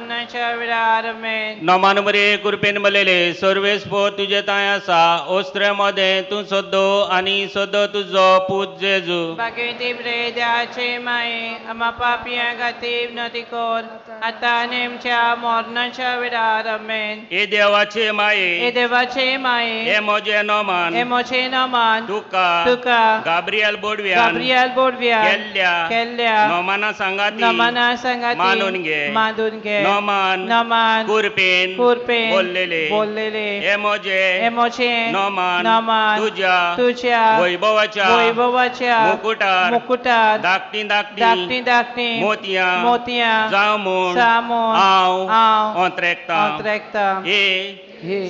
मरणाच्या वेळार आमेन. नमान मरे कृपेन मलेले सर्वेस्पोर तुजे तांय आसा ओस्त्रे मदें तूं सद्दो आनी सद्दो तुजो पूत जेजू. बागेती मरे देवाचे माये आमा पापयां खातीर विनंती कर आतां आनी आमच्या मरणाच्या वेळार आमेन. हे देवाचे माये हे देवाचे माये हे म्हजें नमान हे म्हजें नमान तुका तुका गाब्रियल बोडव्यान गाब्रियल बोडव्यान केल्ल्या केल्ल्या नमाना सांगाती नमाना सांगाती मानून घे मानून घे. नमान नमान कुरपेन कुरपेन बोललेले बोललेले हे म्हजें हे म्हजें नमान नमान तुज्या तुज्या वैभवाच्या वैभवाच्या मुकुटार मुकुटार धाकटी धाकटी धाकटी धाकटी मोतयां मोतयां जावं म्हूण जावं हांव हांव अंतरेकतां. अंतरेकतां. हे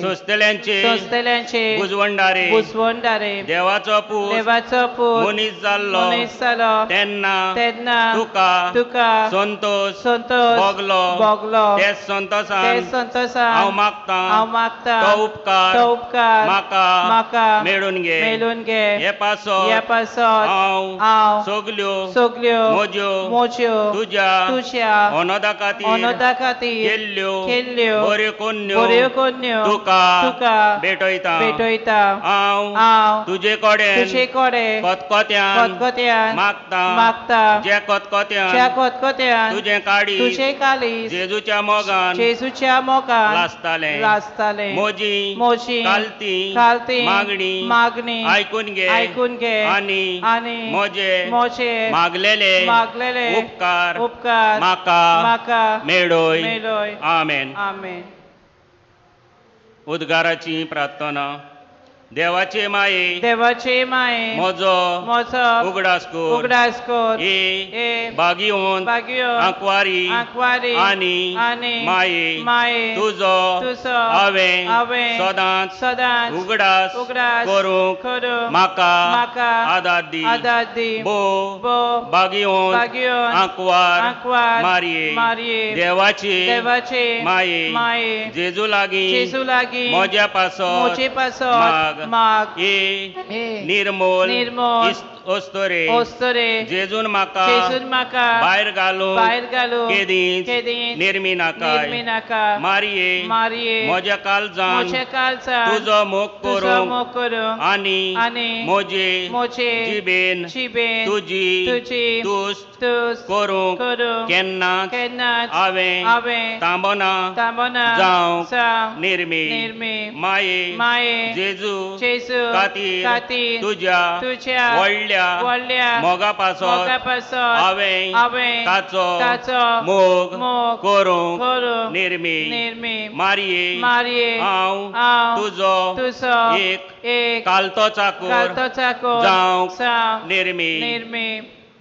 सोंसतल्यांचे सोंसतल्यांचे बुजवणदारे बुजवणदारे देवाचो पूत देवाचो पूत मनीस जाल्लो मनीस जालो तेन्ना तेन्ना तुका तुका संतोष संतोष भोगलो भोगलो ते संतोषान ते संतोषान हांव मागतां हांव मागतां तो उपकार तो उपकार म्हाका म्हाका मेळून घे. मेळून घे. हे पासत हे पासत हांव हांव सगल्यो सगल्यो म्हज्यो म्हज्यो तुज्या तुज्या अनोदा खातीर अनोदा खातीर केल्ल्यो केल्ल्यो बऱ्यो कोन्न्यो बऱ्यो कोन्न्यो तुका तुका भेटयतां. भेटयतां. हांव हांव तुजे कडेन तुजे कडेन खतखत्यान खतखत्यान मागतां मागतां ज्या ज्या खतखत्यान खतखत्यान तुजें काळीज तुजें काळीज जेजूच्या मोगान जेजूच्या मोगान लासतालें. लासतालें. म्हजी म्हजी कालती कालती मागणी मागणी आयकून घे आयकून घे आनी आनी म्हजे म्हजे मागलेले मागलेले उपकार उपकार म्हाका म्हाका मेळय. मेळय. आमेन. आमेन. उद्गाराची प्रार्थना. देवाचे माये देवाचे माये म्हजो म्हजो उगडास कर उगडास कर हे हे बागियोन बागियोन आंकवारी आंकवारी आनी आनी माये माये तुजो तुजो हांवें हांवें सदांच सदांच उगडास उगडास करूंक करूंक म्हाका म्हाका आदार दी. आदार दी. बो बो बागियोन बागियोन आंकवार आंकवार मारये मारये देवाचे देवाचे माये माये जेजू लागीं जेजू लागीं म्हज्या पासत म्हजे पासत माग. माग. हे हे निर्मोल निर्मोल ओस्तोरे ओस्तोरे जेजून म्हाका जेजून म्हाका भायर घालून भायर घालून केदींच केदींच निर्मी नाकाय. निर्मी नाका. मारये मारये म्हज्या काळजान म्हज्या काळजान तुजो मोग तुजो करूंक मोग करूंक आनी आनी म्हजे म्हजे जिबेन जिबेन तुजी तुजी तुस्त तुस्त करूंक करूंक केन्नाच केन्नाच हांवें हांवें तांबना तांबना जावंक जावंक निर्मी. निर्मी. माये माये जेजू जेजू खातीर खातीर तुज्या तुज्या व्हडल्या व्हडल्या मोगा पासत मोगा पासत हांवें हांवें ताचो ताचो मोग मोग करूंक करूंक निर्मी. निर्मी. मारये मारये हांव हांव तुजो तुजो एक एक कालतो चाकूर कालतो चाकूर जावंक जावंक निर्मी. निर्मी.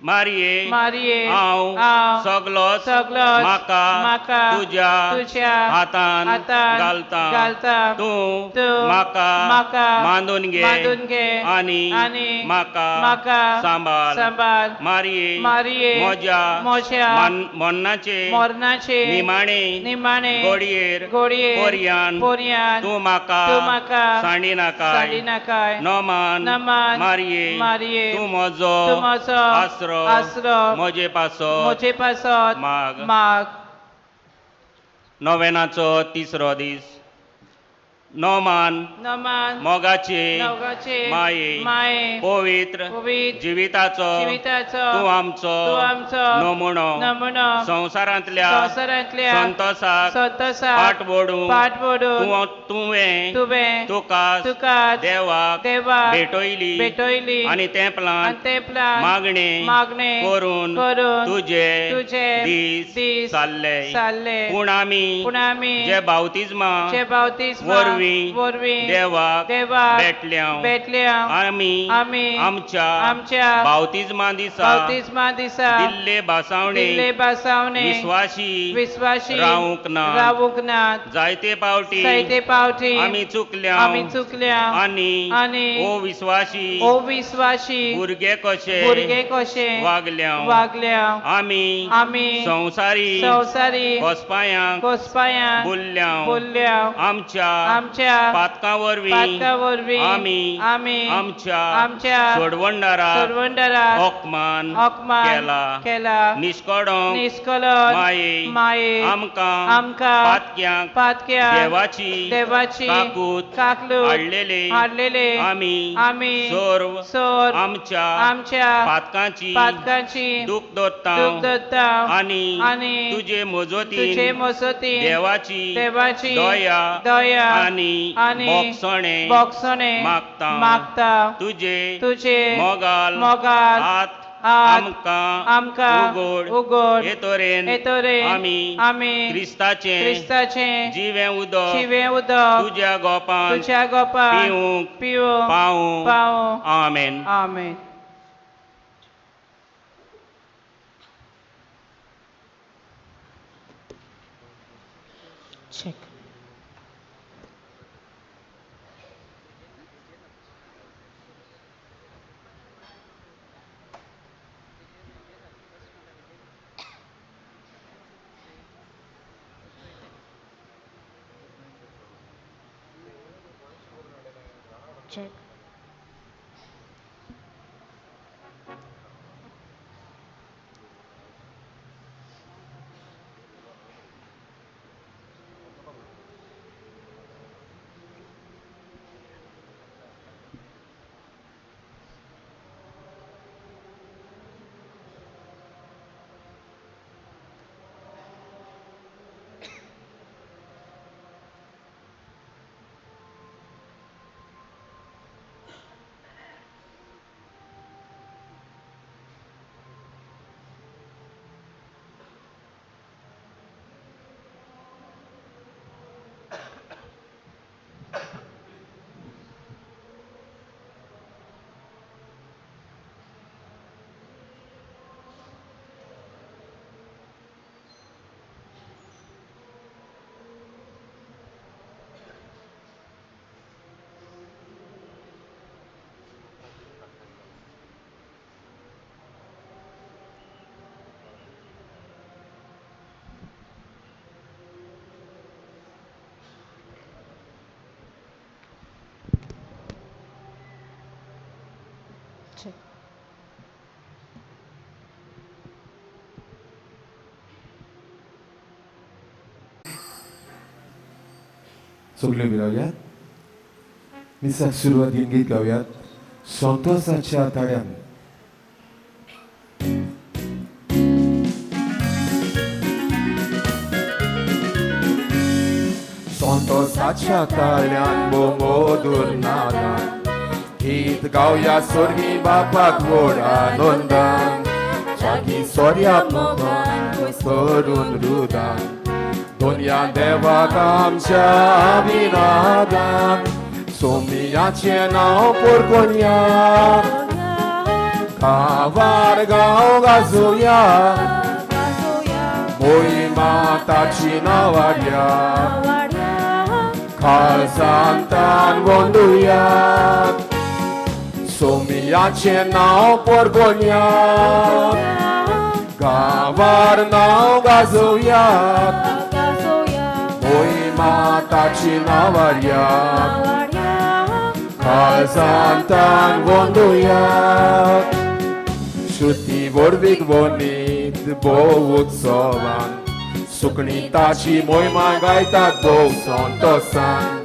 मारये मारये हांव हांव सगलोच सगलोच म्हाका म्हाका तुज्या तुज्या हातान हातान घालता घालता तूं तूं म्हाका म्हाका मानून घे मानून घे आनी आनी म्हाका म्हाका सांबाळ. सांबाळ. मारये मारये म्हज्या म्हज्या मरणाचे मरणाचे निमाणे निमाणे घडयेर घडयेर पोरयान पोरयान तूं म्हाका तूं म्हाका सांडी नाकाय. सांडी नाकाय. नमान नमान मारये मारये तूं म्हजो तूं म्हजो आसरो आसरो म्हजे पासत म्हजे पासत माग. माग. नोवेनाचो तिसरो दीस. नोमान नमान मोगाचे मोगाचे माये माये पवित्र पवित्र जिविताचो जिविताचो तूं आमचो तूं आमचो नमुनो नमुनो संवसारांतल्या संवसारांतल्या संतोसाक संतोसाक फाट वडूंक फाट वडून तुवें तुवें तुका तुका देवाक देवाक भेटयली भेटयली आनी तेंपलान आनी तेंपलान मागणे मागणे करून करून तुजे तुजे दीस दीस सारले. सारले. पूण आमी पूण आमी जे बावतिज्मा जे बावतिज्मा वरवीं वरवीं देवाक देवाक भेटल्या भेटल्या आमी आमी आमच्या आमच्या बावतिज्मा दिसा बावतिज्मा दिसा दिल्ले भासावणे दिल्ले भासावणे विस्वाशी विस्वाशी रावूंक ना. रावूंक ना. जायते पावटी जायते पावटी आमी चुकल्या आमी चुकल्या आनी आनी ओ विस्वाशी ओ विस्वाशी भुरगे कशे भुरगे कशे वागल्या वागल्या. आमी आमी संवसारी संवसारी कोसपायांक कोसपायांक बोल्ल्या बोल्ल्या आमच्या आमच्या पातकां वरवीं पातकां वरवीं आमी आमी आमच्या आमच्या सोडवणदाराक सोडवणदाराक अपमान अपमान केला. केला. निश्कडोंक निश्कलन माये माये आमकां आमकां पातक्यांक पातक्यांक देवाची देवाची काकूत काकलूत हाडलेले हाडलेले आमी आमी सर्व सर्व आमच्या आमच्या पातकांची पातकांची दूख दवरता दूख दवरता आनी आनी तुजे मजतीन तुजे मजतीन देवाची देवाची दया दया आनी आनी बोगसणें बोगसणें मागता. मागता. तुजे तुजे मोगाल मोगाल हात हात आमकां आमकां उगड उगड हे तरेन हे तरेन आमी आमी क्रिस्ताचें क्रिस्ताचें जिवें उदक जिवें उदक तुज्या गोपान तुज्या गोपान पिवूंक पिवूंक पावूं. पावूं. आमेन. आमेन. Check. Check. Check. सगळ्यो मिळोवयात मिसाक सुरवातीन गीत गावयात संतोषाच्या ताळ्यान. संतोषाच्या ताळ्यान बोमोदूर नादान गीत गावया स्वर्गी बापाक व्हड आनंदान जागी सोर्या मोगान करून रुदान दोनया देवाक आमच्या अभिनादान सोमियाचें नांव पोरकोन्या गांवार गांव गाजोवया मोहिमा ताची नांवाड्या खालसांतान गोंदुया सोमियाचें नांव पोरकोन्या गांवार नांव गाजोवया मोहिमा ताची नांवाड्या खालसांतान गोंदुया. श्रुती वरवीक वनीत भोव उत्सवान सुकणी ताची मोहिमा गायतात भोव संतोसान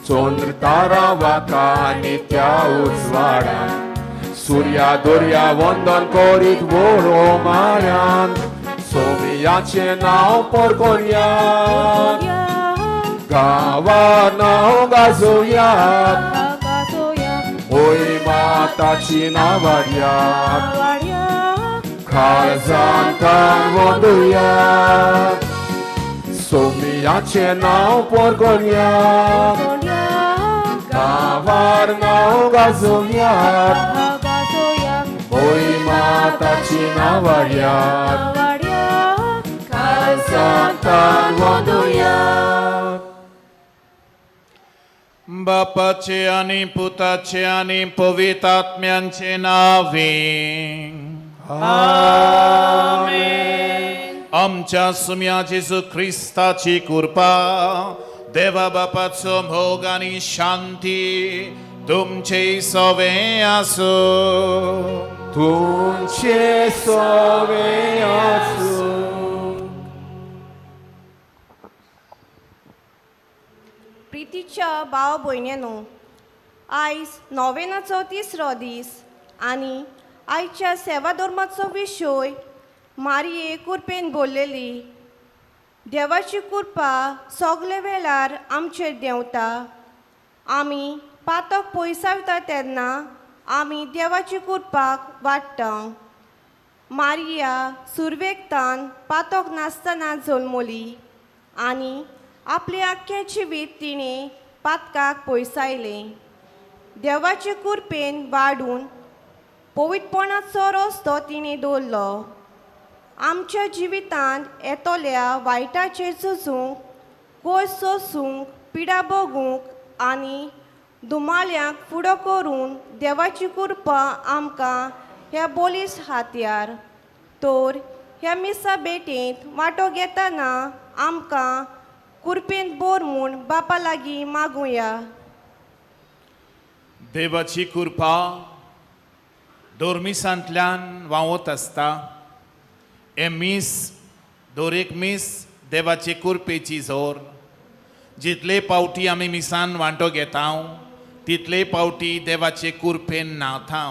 चंद्र तारा वाका आनी त्या उजवाडान सुर्या दर्या वंदन करीत व्हड मायान सोमियाचें नांव पोरकोन्या गांवार नांव गाजोवया मोहिमा ताची नांवाड्या खालसांतान वंदुया सोमियाचें नांव पोरकोन्या गांवार नांव गाजोवया मोहिमा ताची नांवाड्या खालसांतान वंदुया. बापाचे आनी पुताचे आनी पवित्र आत्म्यांचे नावे आमेन. आमच्या सुम्या जेजू क्रिस्ताची कृपा, देवा बापाचो मोग आनी शांती तुमचे सवे आसूं. तुमचे सवे आसूं. प्रितीच्या भाव भयण्यांनो, आयज नोवेनाचो तिसरो दीस आनी आयच्या सेवा धर्माचो विशय मारये कुरपेन बोल्लेली. देवाची कृपा सगळे वेळार आमचेर देंवता. आमी पातक पयसावता तेन्ना आमी देवाची कृपाक वाडटा. मारिया सुरवेकतान पातक नासतना जल्मली आनी आपलें आख्खें जिवीत तिणें पातकाक पयसायलें. देवाचे कृपेन वाडून पवित्रपणाचो रस्तो तिणें दवरलो. आमच्या जिवितांत येतल्या वायटाचेर झुजूंक, कोस सोसूंक, पिडा भोगूंक आनी दुमाल्यांक फुडो करून देवाची कृपा आमकां ह्या बोलीस हातयार. तर ह्या मिसा भेटेंत वांटो घेतना आमकां कुरपेन बोर म्हूण बापा लागीं मागुया. देवाची कृपा दोरमिसांतल्यान व्हांवत आसता. हें मीस, दर एक मीस देवाचे कुरपेची जोर. जितले पावटी आमी मिसान वांटो घेता तितले पावटी देवाचे कुरपेन न्हांवता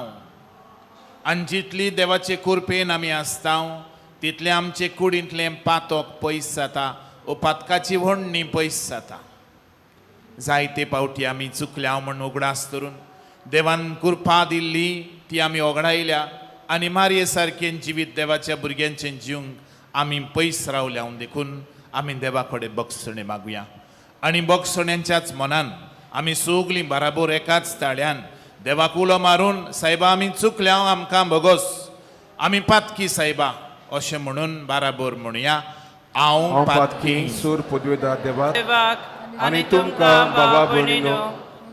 आनी जितली देवाचे कुरपेन आमी आसता तितलें आमचे कुडींतलें पातक पयस जाता ओ पातकाची व्हडणी पयस जाता. जायते पावटी आमी चुकल्या म्हूण उगडास धरून देवान कृपा दिल्ली ती आमी ओगडायल्या आनी मारये सारकें जिवीत देवाच्या भुरग्यांचें जिवंक आमी पयस रावल्या. देखून आमी देवा कडेन बक्षणे मागुया आनी बक्षण्यांच्याच मनान आमी सगलीं बराबर एकाच ताळ्यान देवाक उलो मारून, सायबा आमी चुकल्या, आमकां भोगोस, आमी पातकी सायबा, अशें म्हणून बराबर म्हणुया. हांव पातकी सूर पदवेदार देवाक आनी तुमकां बाबा भयणीनो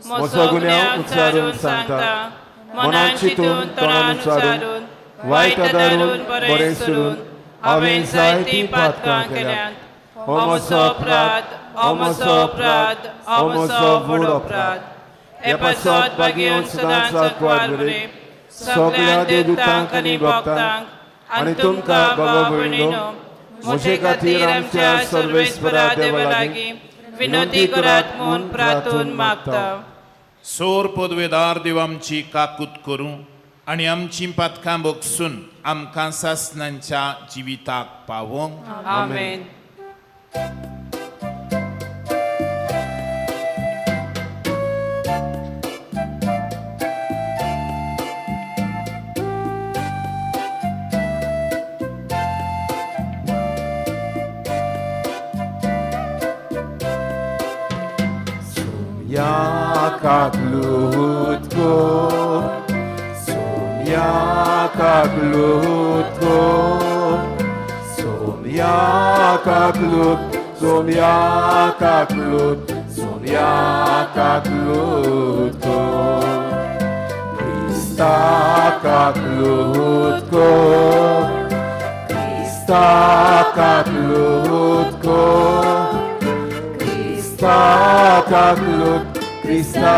म्हजो गुन्यांव उच्चारून सांगता. मनान चिंतून, तोंडान उच्चारून, वायट धरून, बरें सोडून हांवें जायतीं पातकां केल्यांत. हो म्हजो अपराध, हो म्हजो अपराध, हो म्हजो व्हड अपराध. हे पासत भागीवन सदांच आंकवार बरे सगळ्या देवदूतांक आनी भक्तांक आनी तुमकां बाबा भयणीनो म्हजे खातीर आमच्या सर्वेस्परा देवा लागीं विनंती करात म्हूण प्रार्थून मागता. सोर पदवेदार देव आमची काकूत करूं आनी आमची पातकां बगसून आमकां सासणांच्या जिविताक पावोवंक. आमेन. Kaklutko, Somya kaklutko, Somya kaklut, Somya kaklut, Somya kaklutko, Krista kaklutko, Krista kaklutko, Krista kaklut, Krista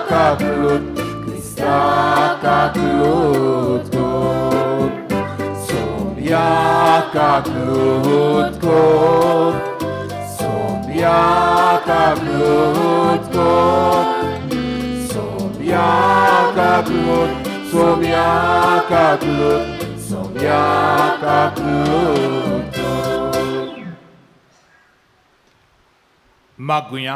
kaklut, Krista kaklutko, Somya kaklutko, Somya kaklutko, Somya kaklut, Somya kaklut, Somya kaklutko. मागुया.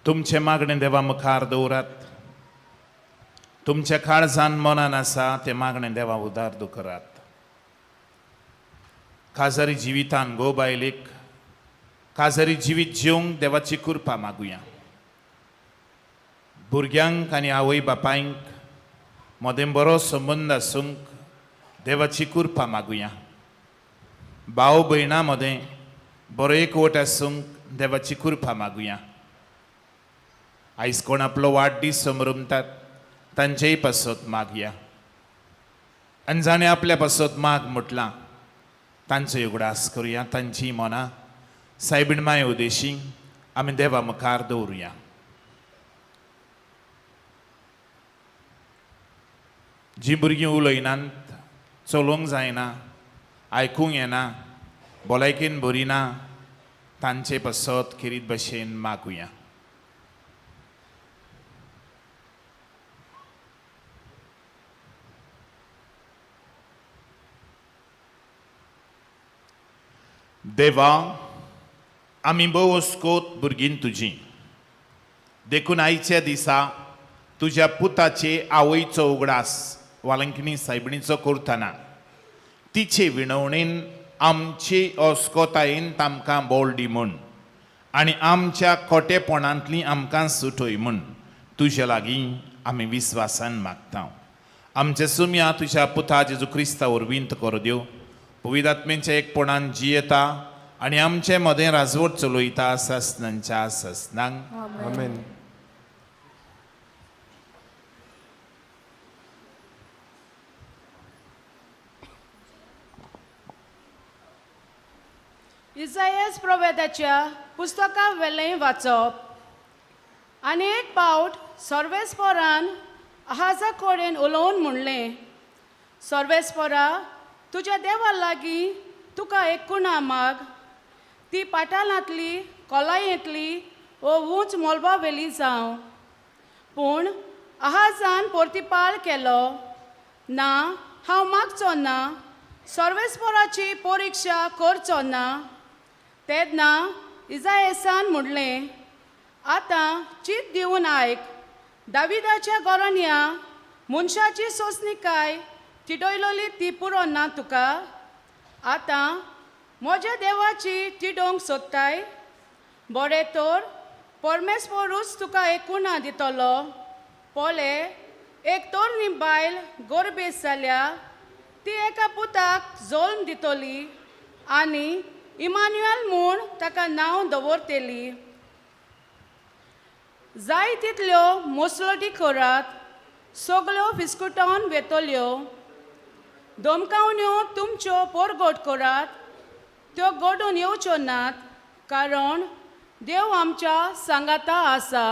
तुमचें मागणें देवा मुखार दवरात. तुमच्या काळजान मनान आसा तें मागणें देवा उदार करात. काजारी जिवितान गो बायलेक काजारी जिवीत जिवंक देवाची कृपा मागुया. भुरग्यांक आनी आवय बापायंक मदें बरो संबंद आसूंक देवाची कृपा मागुया. भाव भयणां मदें बरो एकवट आसूंक देवाची कृपा मागुया. आयज कोण आपलो वाडदीस समरमतात तांचेय पासत मागया. आनी जाणें आपल्या पासत माग म्हटलां तांचो उगडास करुया. तांची मनां सायबीण माय उदेशी आमी देवा मुखार दवरुया. जी भुरगीं उलयनात, चलोवंक जायना, आयकूंक येना, भलायकेन बरी ना, तांचे पासत खेरीत भशेन मागुया. देवा, आमी भोव अस्कोत भुरगीं तुजी, देखून आयच्या दिसा तुज्या पुताचे आवयचो उगडास वालंकिणी सायबिणीचो करतना तिचे विणवणेन आमचे अस्कोतायेन तामकां बोल दी म्हूण आनी आमच्या खोटेपणांतली आमकां सुटय म्हूण तुज्या लागीं आमी विस्वासान मागता. आमचे सुम्या तुज्या पुता जेजू क्रिस्ता वरवीं कर दिव पवित्र एकपणान जियेता आनी आमचे मदें राजवट चलयता ससनांच्या ससनांक. आमेन. इजायस प्रोवेदाच्या पुस्तका वेलें वाचप. आनी एक पावट सर्वेस्परान आहाजा कडेन उलोवन म्हणलें, सर्वेस्परा, तुज्या देवा लागीं तुका एक कुणा माग, ती पाटालांतली, कोलायेंतली वो उंच मोलबा वेली जावं. पूण आहाजान पोर्तिपाळ केलो, ना, हांव मागचो ना, सर्वेस्पराची परिक्षा करचो ना. तेन्ना इजायसान म्हणलें, आतां चीत दिवन आयक, दाविदाच्या गोरन्या मनशाची सोंसणीकाय तिडयलोली ती पुरो ना तुका, आतां म्हज्या देवाची तिडोवंक सोदताय? बरें तर परमेश्वरूच तुका एक कुणा दितलो. पळय, एक तरणी बायल गोरबेस जाल्या, ती एका पुताक जल्म दितली आनी इमान्युएल म्हूण ताका नांव दवरतली. जाय तितल्यो मोसलोटी करात, सगळ्यो फिस्कुटावन वेतल्यो. धमकावण्यो तुमच्यो पोरगोट करात, त्यो घडून येवच्यो नात, कारण देव आमच्या सांगाता आसा.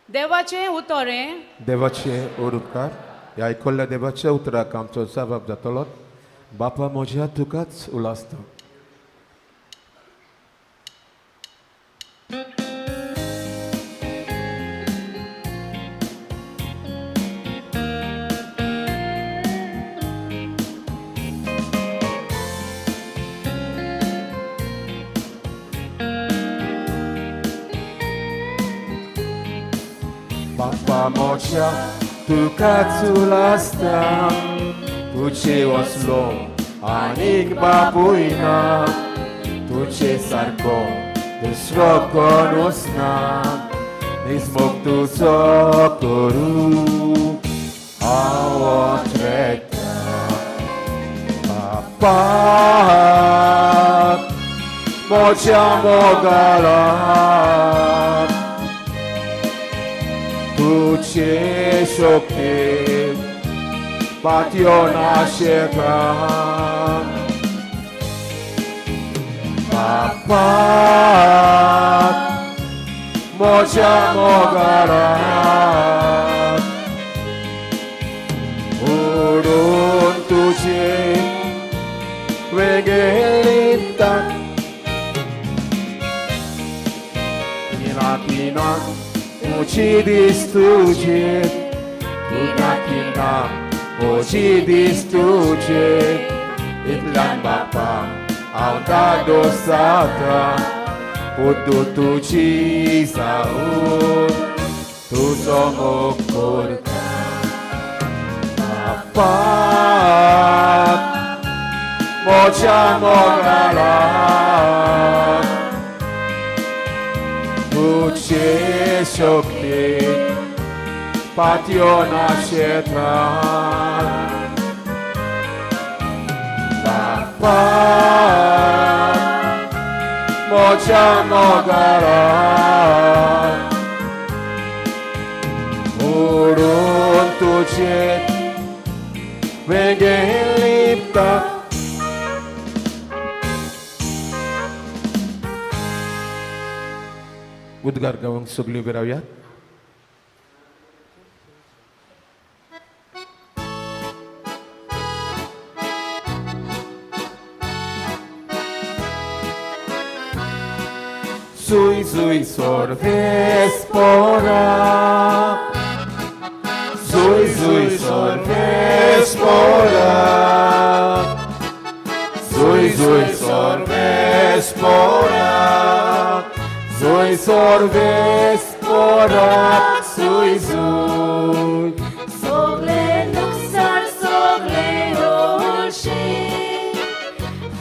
देवाचें उतरें. देवाचें उपकार. ह्या आयकल्ल्या देवाच्या उतराक आमचो जबाब जातलो. बापा म्हज्या तुकाच उलासता. बापा म्हज्या तुकाच उलासता, तुजे वसलो आनीक बापूय ना, तुजे सारको दुसरो कोणूच ना, निस्मोग तुजो करूं हांव वाटरेता. बापा म्हज्या मोगाला तुझे शक्ती पातयो नाशेता. बापा म्हज्या मोगाला उडून तुझे वेगळे लिपता. किना किना उची दीस तुझे, किना किना उची दीस तुझे, इतल्यान बापा हांव धादोस जाता, पुतू तुजी जावन तुजो मोग करता. बापा म्हज्या मोगाला तुझे शक्ती पातयो नाशेता. बापा म्हज्या मोगाला उडून तुझे वेगळे लिपता. उद्गार गावंक सगळीं उबी रावयात. Sui sui sorvespora, sui sui sorvespora, sui sui sorvespora, sui sorvespora, sui sui. Sogle luxar sogle olshi,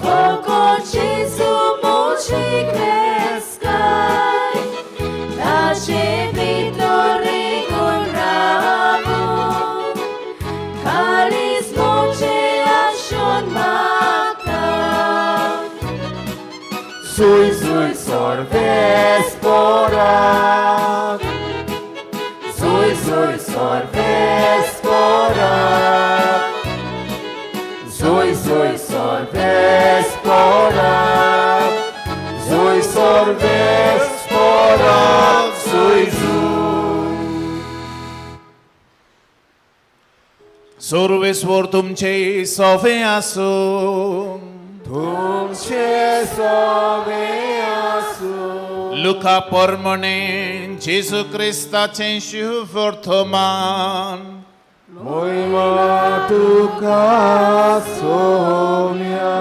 foco Gesù mucik neskai, tace vitore con rabo, caris moce ashon mata. Sui sui sorvespora, sui sui sorvespora, sui sui sorvespora, sui sorvespora, sui sui. सर्वेस्वर तुमचे सोफे आसूं. तुमचे सोवे आसूं. लुका परमणे जेजू क्रिस्ताचें शुभवर्तमान. मोहिमा तुका सोम्या.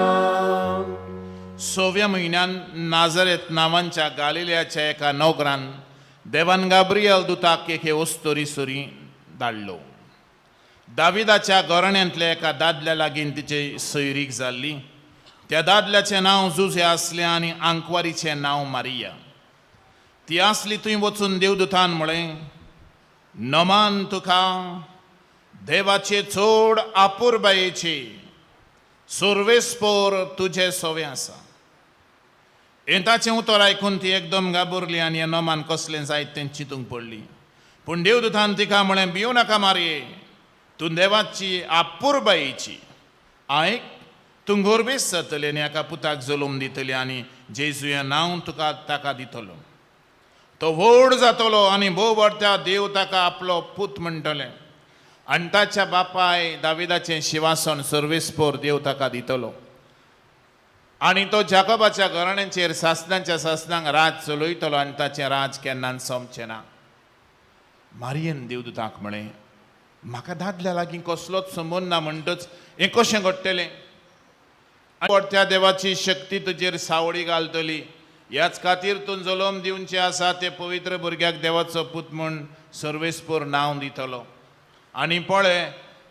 सव्या म्हयन्यान नाझरेत नांवांच्या गालिलियाच्या एका नोकरान देवान गाब्रियल दुताक एके वस्तुरी सुरी धाडलो. दाविदाच्या घराण्यांतल्या एका दादल्या लागीं तिची सोयरीक जाल्ली. त्या दादल्याचें नांव जुझे आसलें आनी आंकवारीचें नांव मारिया. ती आसली थंय वचून देवदूतान म्हळें, नमान तुका देवाचे चड आपुरबायेचे सर्वेस्पोर तुजे सोवे आसा. हें ताचें उतर आयकून ती एकदम घाबरली आनी हें नमान कसलें जायत तें चिंतूंक पडली. पूण देवदूतान तिका म्हळें, भिवू नाका मारये, तूं देवाची आपुरबायेची आयक, तूं गोरबेस जातली आनी एका पुताक जल्म दितली आनी जेजू हें नांव तुका ताका दितलो. तो व्हड जातलो आनी भोव व्हडत्या देव ताका आपलो पूत म्हणटले आनी ताच्या बापाय दाविदाचें शिवासन सर्वेस्पोर देव ताका दितलो आनी तो जाकोबाच्या घराण्यांचेर सासणांच्या सासणांक राज चलयतलो आनी ताचें राज केन्नाच सोंपचें ना. मारियेन देवदूताक म्हळें, म्हाका दादल्या लागीं कसलोच संबंद ना म्हणटच हें कशें घडटलें? त्या देवाची शक्ती तुजेर सावळी घालतली, ह्याच खातीर तूं जल्म दिवचें आसा ते पवित्र भुरग्याक देवाचो पूत म्हूण सर्वेस्पोर नांव दितलो. आनी पळय,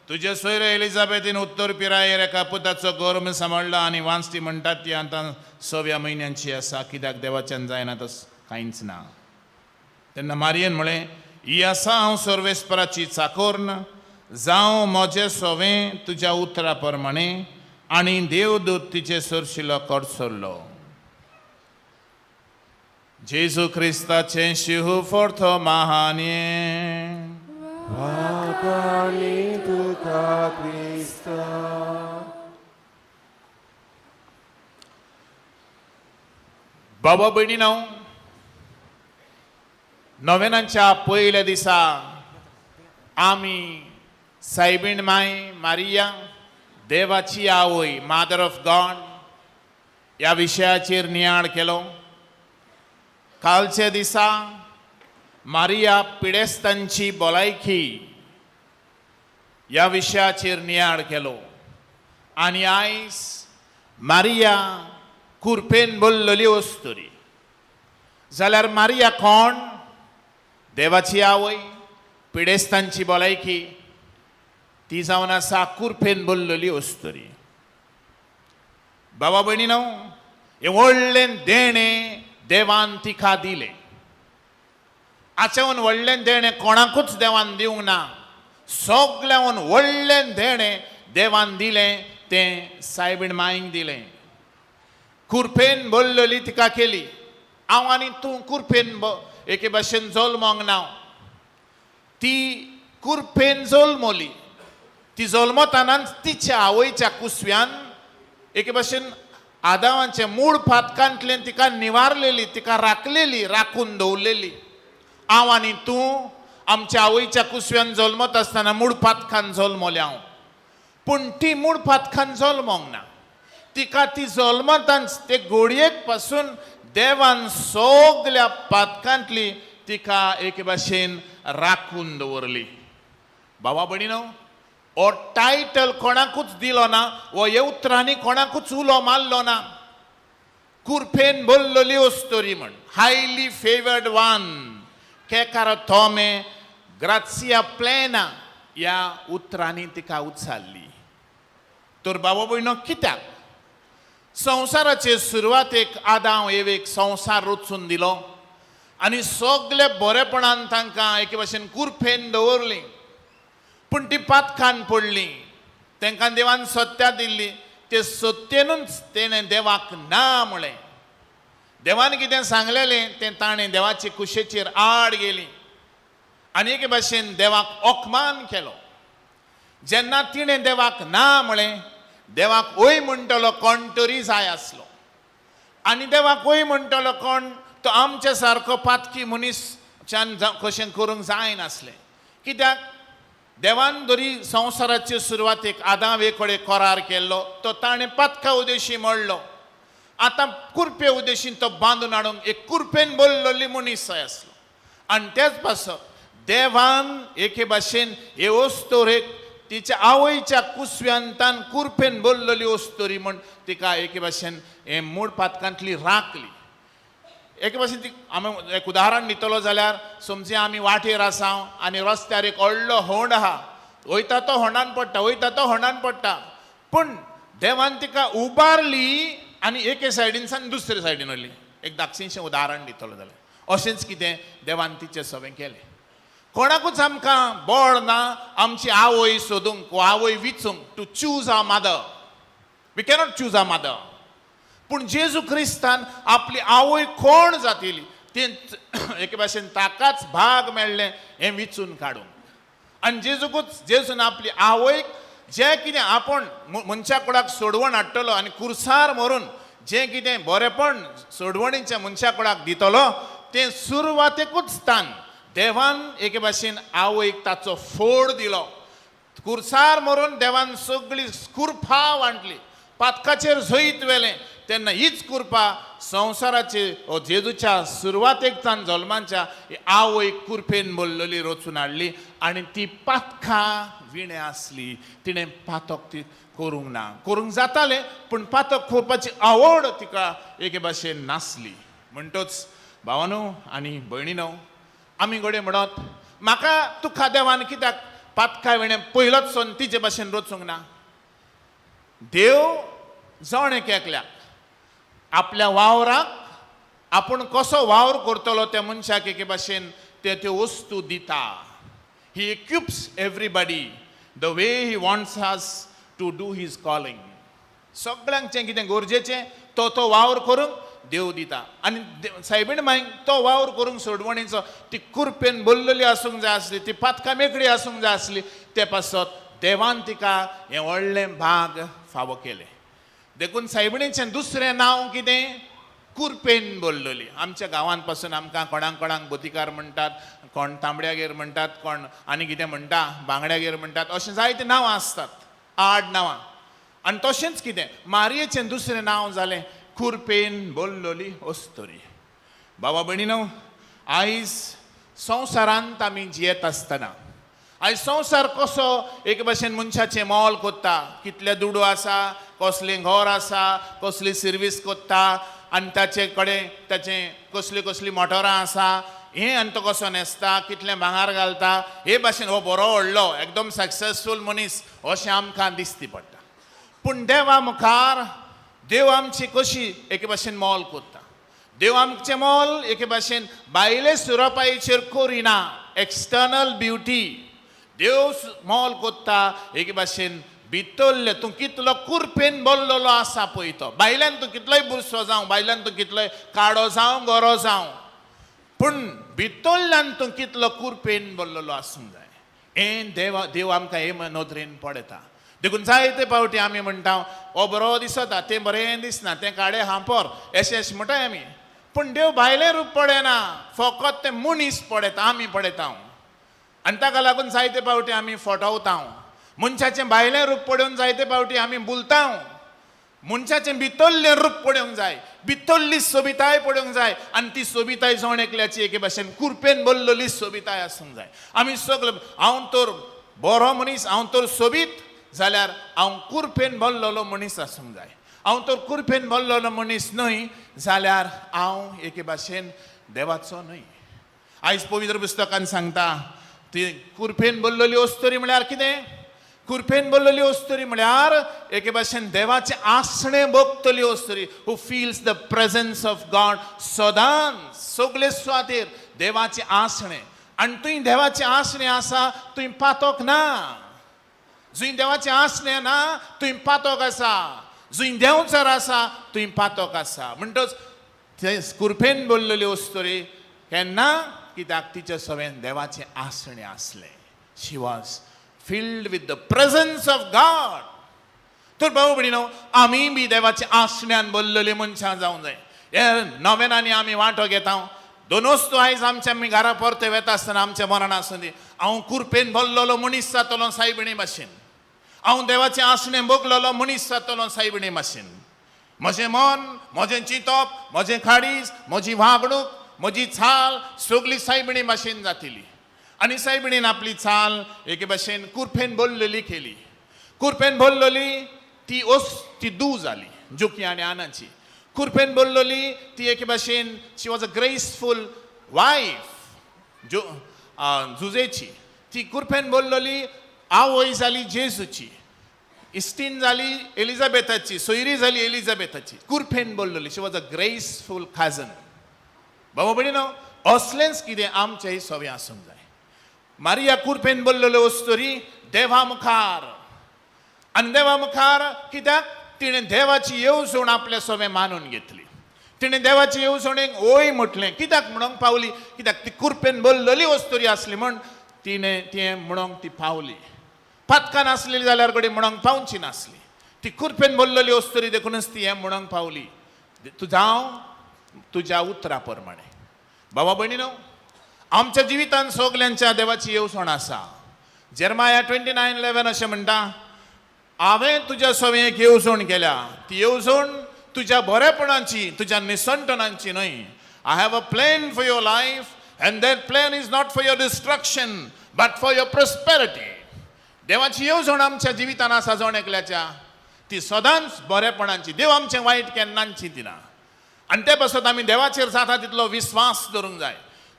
तुजे सोयरे एलिझाबेथीन उत्तर पिरायेर एका पुताचो गर्भ सांबाळ्ळा आनी वांचती म्हणटात ती आतां सव्या म्हयन्यांची आसा, कित्याक देवाच्यान जायना तस कांयच ना. तेन्ना मारियेन म्हळें, ही आसा हांव सर्वेस्पराची चाकोर्न, जावं म्हजें सोवें तुज्या उतरा प्रमाणें. आनी देवदूत तिचे सरशिलो कडसरलो. जेजू क्रिस्ताचें शिहू फोर्थो महाने. वाखाणी तुका क्रिस्ता. बाबा भयणीनो, नोवेनांच्या पयल्या दिसा आमी सायबीण माय मारिया देवाची आवय, मादर ऑफ गॉड ह्या विशयाचेर नियाळ केलो. कालच्या दिसा मारिया पिडेस्तांची भलायकी ह्या विशयाचेर नियाळ केलो आनी आयज मारिया कुरपेन बोल्लली वस्तुरी. जाल्यार मारिया कोण? देवाची आवय, पिडेस्तांची भलायकी, ती जावन आसा कुरपेन बोल्लली वस्तुरी. बाबा भयणीनो, हें व्हडलें देणें देवान तिका दिलें. आचेवन व्हडलें देणें कोणाकूच देवान दिवंक ना. सगल्यावन व्हडलें देणें देवान दिलें तें सायबीण माईक दिलें. कुरपेन बोल्लली तिका केली. हांव आनी तूं कुरपेन एके भाशेन जल्मोंक ना, ती कुरपेन जल्मली. ती जल्मतानाच तिच्या आवयच्या कुसव्यान एके भाशेन आदावांचे मूळ पातकांतल्यान तिका निवारलेली, तिका राखलेली, राखून दवरलेली. हांव आनी तूं आमच्या आवयच्या कुसव्यान जल्मत आसतना मूळ पातकान जल्मले हांव, पूण ती मूळ पातकान जल्मोंक ना. तिका ती जल्मतांच ते घोडयेक पासून देवान सगल्या पातकांतली तिका एके भाशेन राखून दवरली. बाबा भयणीनो, हो टायटल कोणाकूच दिलो ना, हो ह्या उतरांनी कोणाकूच उलो मारलो ना. कुरपेन बोल्लोली अस्तोरी म्हण, हायली फेवर्ड वन, केकार तोमे ग्रासिया प्लेना ह्या उतरांनी तिका उचारली. तर बाबा भयणो, कित्याक संवसाराचे सुरवातेक आदांव एवेक संवसार रचून दिलो आनी सगळे बरेपणान तांकां एके भाशेन कुरपेन दवरली, पूण ती पातकान पडली. तांकां देवान सत्या दिल्ली, ते सत्येनूच तेणें देवाक ना म्हळें. देवान कितें सांगलेलें तें ताणें देवाचे कुशेचेर आड गेली आनी एके भाशेन देवाक अपमान केलो. जेन्ना तिणें देवाक ना म्हळें, देवाक वय म्हणटलो कोण तरी जाय आसलो, आनी देवाक वय म्हणटलो कोण तो आमच्या सारको पातकी मनीसच्यान कशें करूंक जायनासलें. कित्याक देवान जरी संवसाराचे सुरवातेक आदावे कडेन करार केल्लो तो ताणें पातका उदेशी मोडलो. आतां कुरपे उदेशीन तो बांदून हाडूंक एक कुरपेन बोल्लोली मनीस जाय आसलो. आनी तेच पासत देवान एके भाशेन हे अस्तोरेक तिच्या आवयच्या कुसव्यांतान कुरपेन बोल्लोली अस्तोरी म्हण तिका एके भाशेन हे मूळ पातकांतली राखली. एके भाशेन ती आमी एक उदाहरण दितलो जाल्यार समजे आमी वाटेर आसा आनी रस्त्यार एक व्हडलो होंड आहा, वयता तो होंडान पडटा, वयता तो होंडान पडटा, पूण देवान तिका उबारली आनी एके सायडीनसान दुसरे सायडीन व्हरली. एक धाकशींशें उदाहरण दितलो जाल्यार अशेंच कितें देवान तिचें सगळें केलें. कोणाकूच आमकां बळ ना आमची आवय सोदूंक वा आवय विचूंक, to choose our mother, we cannot choose our mother. पूण जेजू क्रिस्तान आपली आवय कोण जातली ती एके भाशेन ताकाच भाग मेळ्ळें हें विचून काडूंक. आनी जेजूकूच जेजून आपली आवयक जें कितें आपूण मनशा कुडाक सोडवण हाडटलो आनी कुर्सार मरून जें कितें बरेंपण सोडवणीच्या मनशा कुडाक दितलो तें सुरवातेकूच तान देवान एके भाशेन आवयक ताचो फोड दिलो. कुर्सार मरून देवान सगळी कुरपा वांटली, पातकाचेर जैत व्हेलें. तेन्ना हीच कुरपा संवसाराचे जेजूच्या सुरवातेक तान जल्माच्या आवय कुरपेन बोल्लोली रचून हाडली आनी ती पातकां विणें आसली. तिणें पातक ती करूंक ना, करूंक जातालें पूण पातक करपाची आवड तिका एके भाशेन नासली. म्हणटच भावानो आनी भयणीनो, आमी घडये म्हणत म्हाका तुका देवान कित्याक पातकां विणें पयलोच सोन तिचे भाशेन रचूंक ना. देव जाण एक एकल्याक आपल्या वावराक आपूण कसो वावर करतलो त्या मनशाक एके भाशेन ते त्यो वस्तू दिता. He equips everybody the way he wants us to do his calling. सगळ्यांक जें कितें गरजेचें तो तो वावर करूंक देव दिता. आनी सायबीण मांयक तो वावर करूंक सोडवणीचो ती कुरपेन बोल्लोली आसूंक जाय आसली, ती पातकां मेकळी आसूंक जाय आसली. ते पासत देवान तिका हें व्हडलें भाग फावो केलें. देखून सायबिणीचें दुसरें नांव कितें? कुरपेन बोल्लोली. आमच्या गांवांत पासून आमकां कोणाक कोणाक बोतीकार म्हणटात, कोण तांबड्यागेर म्हणटात, कोण आनी कितें म्हणटा, बांगड्यागेर म्हणटात, अशें जायते नांवां आसतात, आड नांवां. आनी तशेंच कितें मारयेचें दुसरें नांव जालें कुरपेन बोल्लोली अस्तोरी. बाबा भयणीनो, आयज संवसारांत आमी जियेत आसतना आयज संवसार कसो एके भाशेन मनशाचें मोल कोत्ता, कितले दुडू आसा, कसलें घर आसा, कसली सर्वीस कोत्ता आनी ताचे कडेन ताचें कसली कसली मोटरां आसा, हें आनी तो कसो न्हेसता, कितलें भांगर घालता, हे भाशेन हो बरो व्हडलो एकदम सक्सेसफूल मनीस अशें आमकां दिसती पडटा. पूण देवा मुखार देव आमची कशी एके भाशेन मोल कोत्ता. देव आमचें मोल एके भाशेन भायले सुरपायेचेर करिना, एक्सटर्नल ब्युटी. देव मोल कोत्ता एके भाशेन भितरले तूं कितलो कुरपेन बोल्लोलो आसा पळय तो, भायल्यान तूं कितलोय बुरसो जावं, भायल्यान तूं कितलोय काडो जावं, गोरो जावं, पूण भितरल्यान तूं कितलो कुरपेन बोल्लोलो आसूंक जाय. हें देव आमकां हे नदरेन पळयता. देखून जायते फावटी आमी म्हणटा हो बरो दिसता, तें बरें दिसना, तें काडे हांपोर, अशें अशें म्हणटाय आमी. पूण देव भायलें रूप पळयना, फकत तें मनीस पळयता, आमी पळयता. आनी ताका लागून जायते फावटी आमी फटवता. मनशाचें भायलें रूप पळोवन जायते फावटी आमी भुलता. मनशाचें भितरलें रूप पळोवंक जाय, भितरली सोबिताय पळोवंक जाय. आनी ती सोबिताय जण एकल्याची एके भाशेन कुरपेन भरलेली सोबिताय आसूंक जाय. आमी सगळे हांव तर बरो मनीस, हांव तर सोबीत जाल्यार हांव कुरपेन भरलेलो मनीस आसूंक जाय. हांव तर कुरपेन भरलेलो मनीस न्हय जाल्यार हांव एके भाशेन देवाचो न्हय. आयज पवित्र पुस्तकान सांगता ती कुरपेन भरलेली अस्तुरी म्हळ्यार कितें? कुरपेन भरलेली अस्तुरी म्हळ्यार एके भाशेन देवाचें आसणें भोगतली अस्तुरी, who feels the presence of God सदांच सगळे सुवातेर देवाचें आसणें. आनी तुंय देवाचें आसणें आसा तुंय पातोक ना. जंय देवाचें आसणें ना थंय पातोक आसा, जंय देंवचार आसा थंय पातोक आसा. म्हणटच ते कुरपेन भरलेली अस्तुरी केन्ना कित्याक तिच्या सवेन देवाचें आसणें आसलें. She was filled with the presence of God. तर भाऊ भयणीनो, आमी बी देवाच्या आसण्यान भरलेली मनशां जावंक जाय. हे नव्यानांनी आमी वांटो घेता. दोनूच तूं आयज आमच्या आमी घरा परते वेता आसतना आमच्या मरण आसूं दी, हांव कुरपेन भरलेलो मनीस जातलो सायबिणी भाशेन, हांव देवाचें आसणें भोगलेलो मनीस जातलो सायबिणी भाशेन. म्हजें मन, म्हजें चिंतप, म्हजें खाडीस, म्हजी वागणूक, म्हजी चाल सगळी सायबिणी भाशेन जातली. आनी सायबिणीन आपली चाल एके भाशेन कुरपेन भरलेली केली. कुरपेन भरलेली ती ओस ती दू जाली जोकी आनी आनाची. कुरपेन भरलेली ती एके भाशेन she was a graceful wife जो जुजेची. ती कुरपेन भरलेली आवय जाली जेजूची, इस्टीन जाली एलिझाबेथाची, सोयरी जाली एलिझाबेथाची. कुरपेन भरलेली, she was a graceful cousin. बाबा भयणीनो, असलेंच कितें आमचें सवें आसूंक जाय. मारिया कुरपेन भरलेल्यो अस्तुरी देवा मुखार, आनी देवा मुखार कित्याक तिणें देवाची येवजण आपल्या सवें मानून घेतली. तिणें देवाची येवजणेक ओय म्हटलें. कित्याक म्हणूंक पावली? कित्याक ती कुरपेन भरलेली अस्तुरी आसली म्हण तिणें तें म्हणूंक ती पावली. पातकान आसलेली जाल्यार घडये म्हणूंक पावची नासली. ती कुरपेन भरलेली अस्तुरी देखूनच ती हें म्हणूंक पावली, तूं जावं तुज्या उतरा प्रमाणे. बाबा भयणीनो, आमच्या जिवितांत सगल्यांच्या देवाची येवजण आसा. जेरमाया 29:11 अशें म्हणटा, हांवें तुज्या सवें एक येवजण केल्या, ती येवजण तुज्या बरेपणाची, तुज्या निसंटनाची न्हय. I have a plan for your life and that plan is not for your destruction but for your prosperity. देवाची येवजण आमच्या जिवितान आसा जण एकल्याच्या, ती सदांच बरेपणाची. देव आमचें वायट केन्नाच चिंतिना. आनी ते पासत आमी देवाचेर जाता तितलो विस्वास दवरूंक जाय.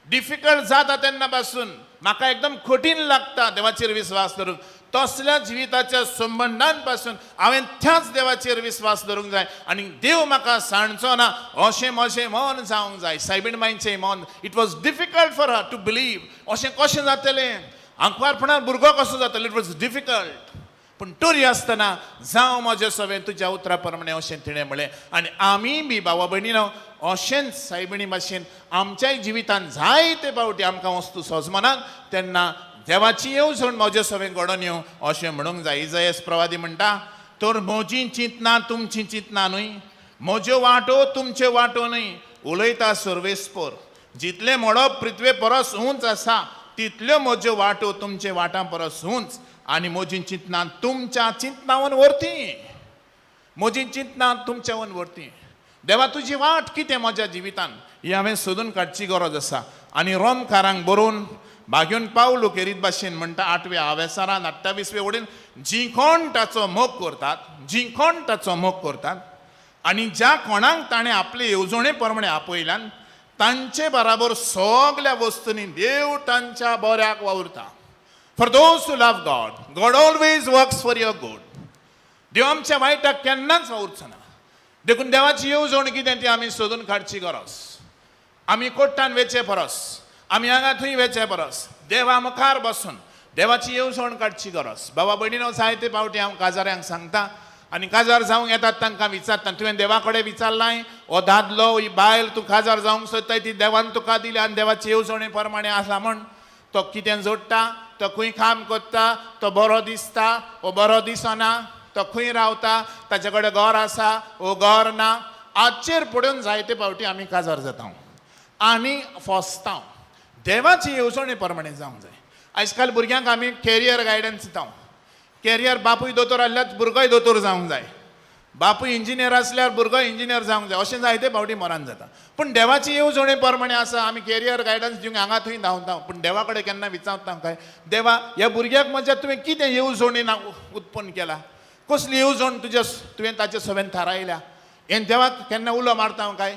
डिफिकल्ट जाता तेन्ना पासून म्हाका एकदम कठीण लागता देवाचेर विस्वास दवरूंक, तसल्या जिविताच्या संबंदान पासून हांवें त्याच देवाचेर विस्वास दवरूंक जाय आनी देव म्हाका सांडचो ना अशें म्हजें मन जावंक जाय. सायबीण मांयचें मन, it was difficult for her to believe. अशें कशें जातलें, आंकवारपणान भुरगो कसो जातलो, it was difficult. पूण तरी आसतना जावं म्हजें सवें तुज्या उतरा प्रमाणें अशें तिणें म्हणलें. आनी आमी बी भावा भयणीनो अशेंच सायबिणी भाशेन आमच्याय जिवितान जायते फावटी आमकां वस्तू सजमनात तेन्ना देवाची येवजण म्हजे सवें घडोवन येवं अशें म्हणूंक जाय. इजायस प्रवादी म्हणटा, तर म्हजी चिंतना तुमची चिंतना न्हय, म्हज्यो वाटो तुमच्यो वाटो न्हय, उलयता सर्वेस्पर. जितलें मळब पृथ्वे परस उंच आसा तितल्यो म्हज्यो वाटो तुमचे वाटां परस उंच, आनी म्हजी चिंतना तुमच्या चिंतनावन व्हरती, म्हजी चिंतना तुमच्यावन व्हरती. देवा तुजी वाट कितें म्हज्या जिवितान ही हांवें सोदून काडची गरज आसा. आनी रोमकारांक बरोवन भाग्योन पावलो केरीत भाशेन म्हणटा 8व्या आवेसारान 28वे वडीन, जी कोण ताचो मोग करतात, जी कोण ताचो मोग करतात आनी ज्या कोणाक ताणें आपले येवजणे प्रमाणे आपयल्यान तांचे बराबर सगल्या वस्तूंनी देव तांच्या बऱ्याक वावुरता. For those who love God, God always works for your good. देव आमच्या वायटाक केन्नाच वावुरचो ना. देखून देवाची येवजण कितें ती आमी सोदून काडची गरज. आमी कोट्टान वेचे परस, आमी हांगा थंय वेचे परस देवा मुखार बसून देवाची येवजण काडची गरज. बाबा भयणीनो, जायते फावटी हांव काजाऱ्यांक सांगता आनी काजार जावंक येतात तांकां विचारता, तुवें देवा कडेन विचारलाय, हो दादलो ही बायल तूं काजार जावंक सोदताय ती देवान तुका दिल्या आनी देवाची येवजणे प्रमाणे आसा म्हण. तो कितें जोडटा, तो खंय काम करता, तो बरो दिसता वो बरो दिसना, तो खंय रावता, ताचे कडेन घर आसा वो घर ना, हाचेर पडून जायते फावटी आमी काजार जाता आनी फसता. देवाची येवजणे प्रमाणे जावंक जाय. आयज काल भुरग्यांक आमी कॅरियर गायडन्स दिता. कॅरियर बापूय दोतोर आसल्यार भुरगोय दोतोर जावंक जाय, बापूय इंजिनियर आसल्यार भुरगो इंजिनियर जावंक जाय, अशें जायते फावटी मरान जाता. पूण देवाची येवजणे प्रमाणे आसा. आमी कॅरियर गायडन्स दिवंक हांगा थंय धांवता, पूण देवा कडेन केन्ना विचारता काय, देवा ह्या भुरग्याक म्हज्या तुवें कितें येवजणे ना उत्पन्न केला, कसली येवजण तुज्या तुवें ताचे सवेन थारायल्या, हें देवाक केन्ना उलो मारता काय?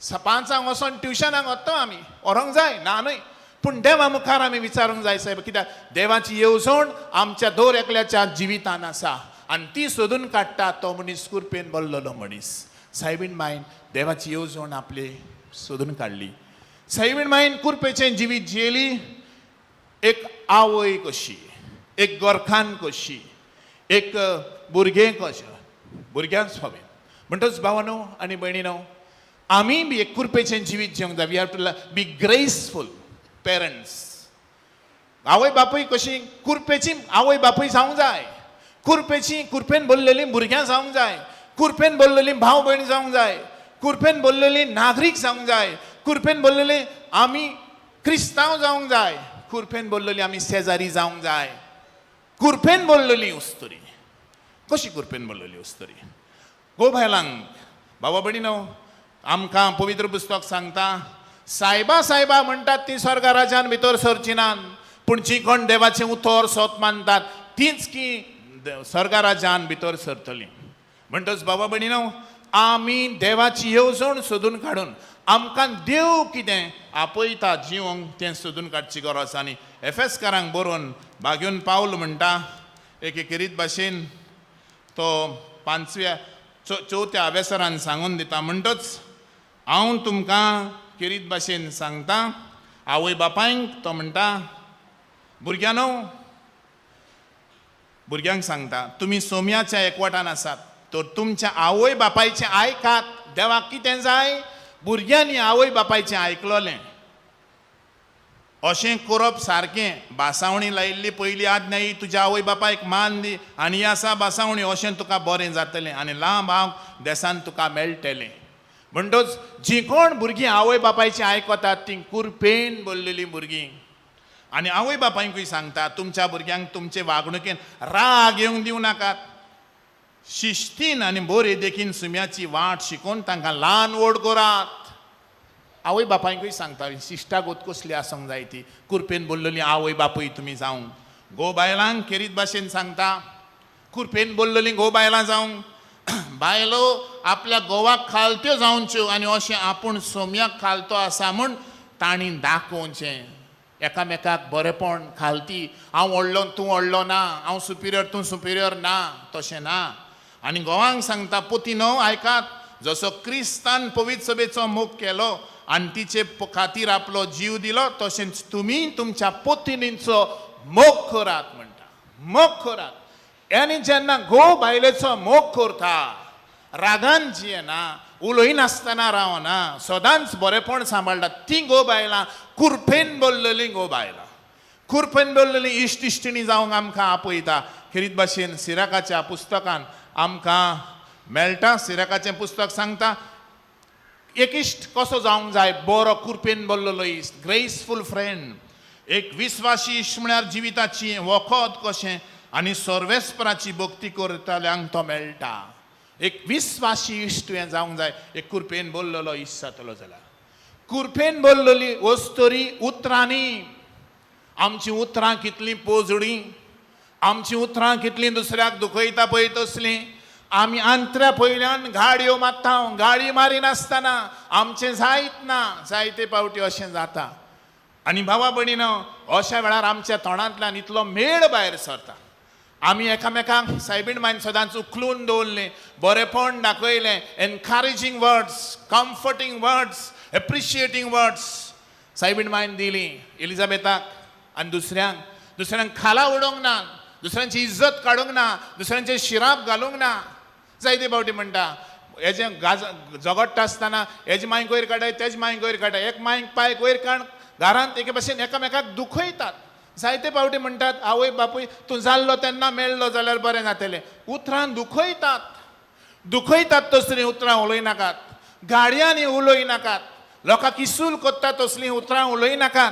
5 वचोन ट्युशनाक वता आमी, व्हरूंक जाय ना न्हय, पूण देवा मुखार आमी विचारूंक जाय सायब, कित्याक देवाची येवजण आमच्या दर एकल्याच्या जिवितान आसा आनी ती सोदून काडटा तो मनीस कुरपेन बरलेलो मनीस. सायबीण मायन देवाची येवजण आपली सोदून काडली. सायबीण मायन कुरपेचें जिवीत जियेली, एक आवय कशी, एक गोरखान कशी, एक भुरगें कशें, भुरग्यांक सोबें. म्हणटच भावानो आनी भयणीनो, आमी बी एक कुरपेचें जिवीत जिवंक जाय. We have to be graceful parents. आवय बापूय कशी कुरपेची आवय बापूय जावंक जाय, कुरपेची कुरपेन बोल्लेली भुरग्यां जावंक जाय, कुरपेन बोल्लेली भाव भयण जावंक जाय, कुरपेन बोल्लेली नागरीक जावंक जाय, कुरपेन बोल्लेली आमी क्रिस्तांव जावंक जाय, कुरपेन बोल्लेली आमी शेजारी जावंक जाय. कुरपेन बोल्लेली उस्तुरी कशी कुरपेन बोल्लेली उस्तुरी? गो बायलांक बाबा भयणीनो, आमकां पवित्र पुस्तक सांगता, सायबा सायबा म्हणटात ती स्वर्ग राजान भितर सरची नात, पूण जी कोण देवाचें उतर सोत मानतात तीच की स्वर्ग राजान भितर सरतली. म्हणटच बाबा भयणीनो, आमी देवाची येवजण सोदून काडून आमकां देव कितें आपयता जिवंक तें सोदून काडची गरज. आनी एफेसकारांक बरोवन बागेवन पावल म्हणटा एक एकेरीत भाशेन तो 5व्या 4थ्या अवेसरान सांगून दिता. म्हणटच हांव तुमकां केरीत भाशेन सांगता, आवय बापायंक तो म्हणटा, भुरग्यांनो, भुरग्यांक सांगता, तुमी सोम्याच्या एकवटान आसात तर तुमच्या आवय बापायचें आयकात. देवाक कितें जाय? भुरग्यांनी आवय बापायचें आयकलोलें. अशें करप सारकें. बासावणी लायिल्ली पयली आज्ञा ही, तुज्या आवय बापायक मान दी आनी ही आसा बासावणी, अशें तुका बरें जातलें आनी लांब हांव देसान तुका मेळटलें. म्हणटच जीं कोण भुरगीं आवय बापायचें आयकतात तीं कुरपेन बोल्लेलीं भुरगीं. आनी आवय बापायकूय सांगता, तुमच्या भुरग्यांक तुमचे वागणुकेन राग येवंक दिवं नाकात, शिस्तीन आनी बरे देखीन सुम्याची वाट शिकोवन तांकां ल्हान व्हड करात. आवय बापायकूय सांगता, शिश्टागत कसली आसूंक जाय ती, कुरपेन बोल्लेली आवय बापूय तुमी जावंक. गो बायलांक खेरीत भाशेन सांगता, कुरपेन बोल्लेली गो बायलां जावंक. बायलो आपल्या घोवाक खालत्यो जावच्यो आनी अशें आपूण सोम्याक खालतो आसा म्हूण तांणी दाखोवचें. एकामेकाक बरेपण खालती, हांव व्हडलो तूं व्हडलो ना, हांव सुपिरियर तूं सुपिरियर ना, तशें ना. आनी घोवांक सांगता, पोती न्हू आयकात, जसो क्रिस्तान पवित्र सभेचो मोग केलो आनी तिचे खातीर आपलो जीव दिलो, तशेंच तुमी तुमच्या पोतिनींचो मोग करात म्हणटा, मोग करात. आनी जेन्ना घोव बायलेचो मोग करता, रागान जियेना, उलयनासतना रावना, सदांच बरेपण सांबाळटा, ती घोव बायलां कुरपेन बोल्लेलीं घोव बायलां, कुरपेन बोल्लेलीं इश्ट इश्टिणी जावंक आमकां आपयता. खेरीत भाशेन सिराकाच्या पुस्तकान आमकां मेळटा. सिराकाचें पुस्तक सांगता एक इश्ट कसो जावंक जाय, बरो कुरपेन बोल्लेलो इश्ट, ग्रेसफूल फ्रेंड. एक विस्वासी इश्ट म्हळ्यार जिविताची वखद कशें आनी सर्वेस्पराची भक्ती करतल्यांक तो मेळटा. एक विस्वासी इश्ट तुवें जावंक जाय. एक कुरपेन बोल्लेलो इश्ट जातलो जाल्यार कुरपेन बोल्लेली वस्तुरी उतरांनी, आमचीं उतरां कितलीं पोजडीं, आमचीं उतरां कितलीं दुसऱ्याक दुखयता पळय तसलीं. आमी आंतऱ्या पयल्यान गाडयो मारता, गाडी मारिनासतना आमचें जायत ना, जायते फावटी अशें जाता. आनी भावा भयणीनो, अशा वेळार आमच्या तोंडांतल्यान इतलो मेळ भायर सरता. आमी एकामेकांक सायबीण मायन सदांच उखलून दवरलें, बरेपण दाखयलें, encouraging words, comforting words, appreciating words सायबीण मायन दिली एलिजाबेताक आनी दुसऱ्यांक. दुसऱ्यांक खाला उडोवंक ना, दुसऱ्यांची इज्जत काडूंक ना, दुसऱ्यांचे शिराप घालूंक ना. जायते फावटी म्हणटा हेजें गाज झगडटा आसतना हेजे मांयक वयर काडाय, तेजे मांयक वयर काडाय, एक मांयक पायक वयर काड, घरांत एके भाशेन एकामेकाक दुखयतात. जायते पावटी म्हणटात आवय बापूय तूं जाल्लो तेन्ना मेळ्ळो जाल्यार बरें जातलें. उतरां दुखयतात, दुखयतात तसलीं उतरां उलयनाकात, गाडयांनी उलयनाकात, लोकांक इसूल कोत्ता तसलीं उतरां उलयनाकात.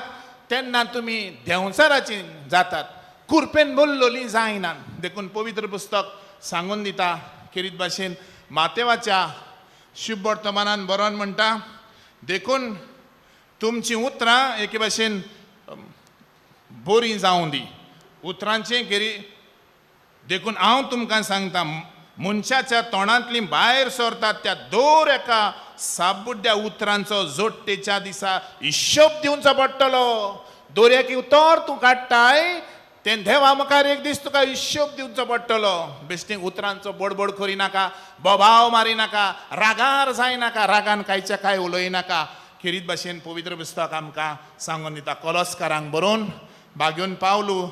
तेन्ना तुमी देंवचाराची जातात, कुरपेन बोल्लोली जायना. देखून पवित्र पुस्तक सांगून दिता खेरीत भाशेन मातेवाच्या शुभ वर्तमानान बरोवन म्हणटा, देखून तुमचीं उतरां एके भाशेन बरीं जावं दी उतरांचें खेरी. देखून हांव तुमकां सांगता, मनशाच्या तोंडांतलीं भायर सरतात त्या दर एका साबुड्ड्या उतरांचो जोडटेच्या दिसा हिशोब दिवचो पडटलो. दर एक उतर तूं काडटाय तें देवा मुखार एक दीस तुका हिशोब दिवचो पडटलो. बेश्टी उतरांचो बडबड करिनाका, बोबाव मारिनाका, रागार जायनाका, रागान कांयच्या कांय उलयनाका. खेरीत भाशेन पवित्र पुस्तक आमकां सांगून दिता कलस्कारांक बरोवन बागेवन पावलू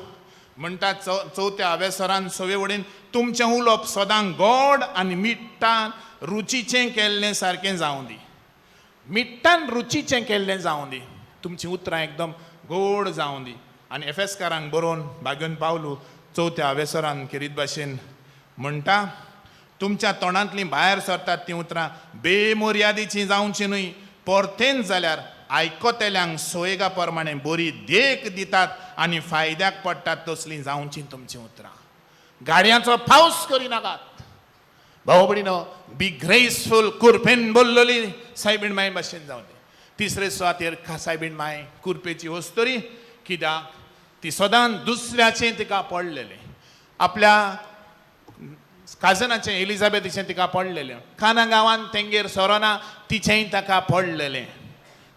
म्हणटा चवथ्या अवेसरान सवे वडेन तुमचें उलोवप सदां गोड आनी मिट्टान रुचीचें केल्लें सारकें जावं दी. मिट्टान रुचीचें केल्लें जावं दी, तुमचीं उतरां एकदम गोड जावं दी. आनी एफेसकारांक बरोवन बागेवन पावलू चवथ्या अवेसरान खेरीत भाशेन म्हणटा, तुमच्या तोंडांतलीं भायर सरतात तीं उतरां बेमर्यादीचीं जावचीं न्हय, परतेंच जाल्यार आयकतल्यांक सोयगा प्रमाणे बरी देख दितात आनी फायद्याक पडटात तसलीं जावचीं तुमचीं उतरां. गाडयांचो पावस करिनाकात. भाव भयणीनो, बी ग्रेसफूल. कुरपेन बोल्लोली सायबीण माय भाशेन जावं दी. तिसरे सुवातेर सायबीण माय कुरपेची वस्तुरी, कित्याक ती सदांच दुसऱ्याचें तिका पडलेलें, आपल्या काजनाचें एलिझाबेथीचें तिका पडलेलें. काना गांवांत तेंगेर सोरोना तिचेंय ताका पडलेलें.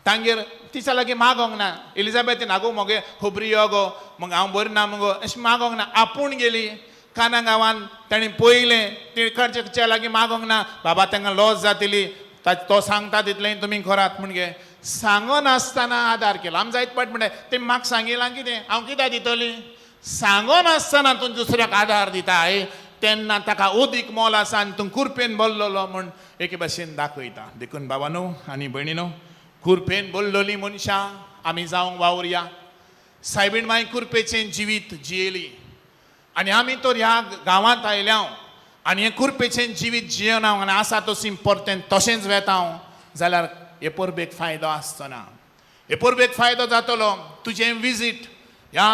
तांगेर तिच्या लागीं मागोंक ना, एलिझाबेथीन आगो मगे खबरी यो गो, मग हांव बरें ना मगो अशें मागोंक ना. आपूण गेली काना गांवांत, ताणें पयलें तिकडच्या लागीं मागोंक ना, बाबा तांकां लॉस जातली, तो सांगता तितलें तुमी करात म्हणगे सांगनासतना आदार केलो. आमी जायत पाट म्हणटा तें म्हाका सांगिलां कितें हांव कित्याक दितली. सांगनासतना तूं दुसऱ्याक आदार दिता तेन्ना ताका अदीक मोल आसा आनी तूं कुरपेन बोल्लोलो म्हूण एके भाशेन दाखयता. देखून बाबा न्हू आनी भयणी न्हू, कुरपेन बोल्लोली मनशां आमी जावंक वावुरया. सायबीण माय कुरपेचें जिवीत जियेली आनी आमी तर ह्या गांवांत आयल्या आनी हें कुरपेचें जिवीत जियेना आनी आसा तशी परतें तशेंच वेता हांव जाल्यार हे परबेक फायदो आसचो ना. हे परबेक फायदो जातलो तुजें विजीट ह्या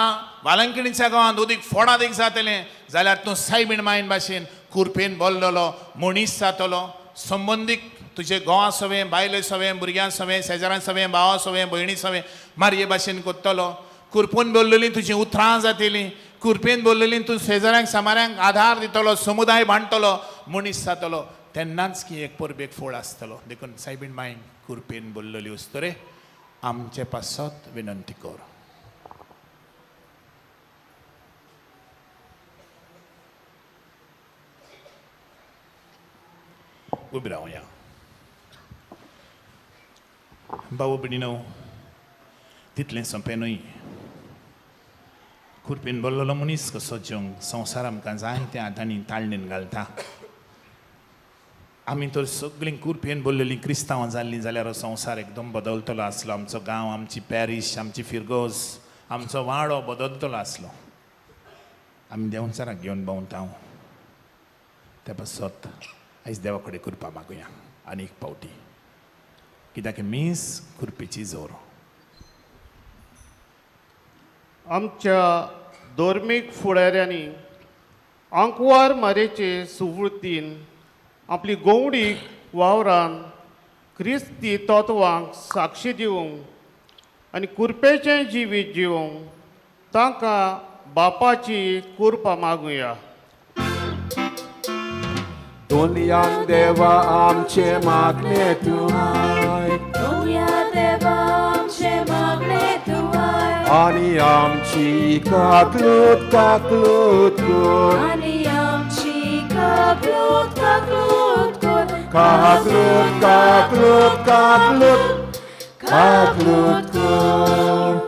वालंकिणीच्या गांवांत उदीक फोडादीक जातलें जाल्यार तूं सायबीण मायन भाशेन कुरपेन बोल्लोलो मनीस जातलो. संबंदीक तुजे घोवा सवें, बायले सवें, भुरग्यां सवें, शेजाऱ्यां सवें, भावा सवें, भयणी सवें मारये भाशेन कोत्तलो. कुरपून बोल्लेलीं तुजीं उतरां जातलीं, कुरपेन बोल्लेलीं तूं शेजाऱ्यांक सामाऱ्यांक आधार दितलो, समुदाय बांदतलो, मनीस जातलो. तेन्नाच की एक परबेक फोळ आसतलो. देखून सायबीण मायन कुरपेन बोल्लेली उस्तरे आमचे पासत विनंती कर. उबी रावया. भाऊ भयणीनो, तितलें सोंपें न्हय. कुरपेन बोल्लोलो मनीस कसो जेवंक संवसार आमकां जायते आतांनी ताळणेन घालता. आमी तर सगळीं कुरपेन बोल्लेलीं क्रिस्तांवां जाल्लीं जाल्यार संवसार एकदम बदलतलो आसलो. आमचो गांव, आमची पॅरीश, आमची फिरगोज, आमचो वाडो बदलतलो आसलो. आमी देंवचाराक घेवन भोंवता त्या पासत आयज देवा कडेन कृपा मागुया आनी एक पावटी, कित्याक मीस कुरपेची जोर. आमच्या धर्मीक फुडाऱ्यांनी आंकवार मारेचे सुवृत्तीन आपली गोवडीक वावरान क्रिस्ती तत्वांक साक्षी दिवंक आनी कुरपेचें जिवीत जिवंक तांकां बापाची कुरपा मागुया. दुनियान देवा आमचे मागणे तुवाय, दुनिया देवा आमचे मागणे तुवाय, आनी आमची काकलूत काकलूत कर, आनी आमची काकलूत काकलूत कर, काकलूत काकलूत काकलूत काकलूत कर.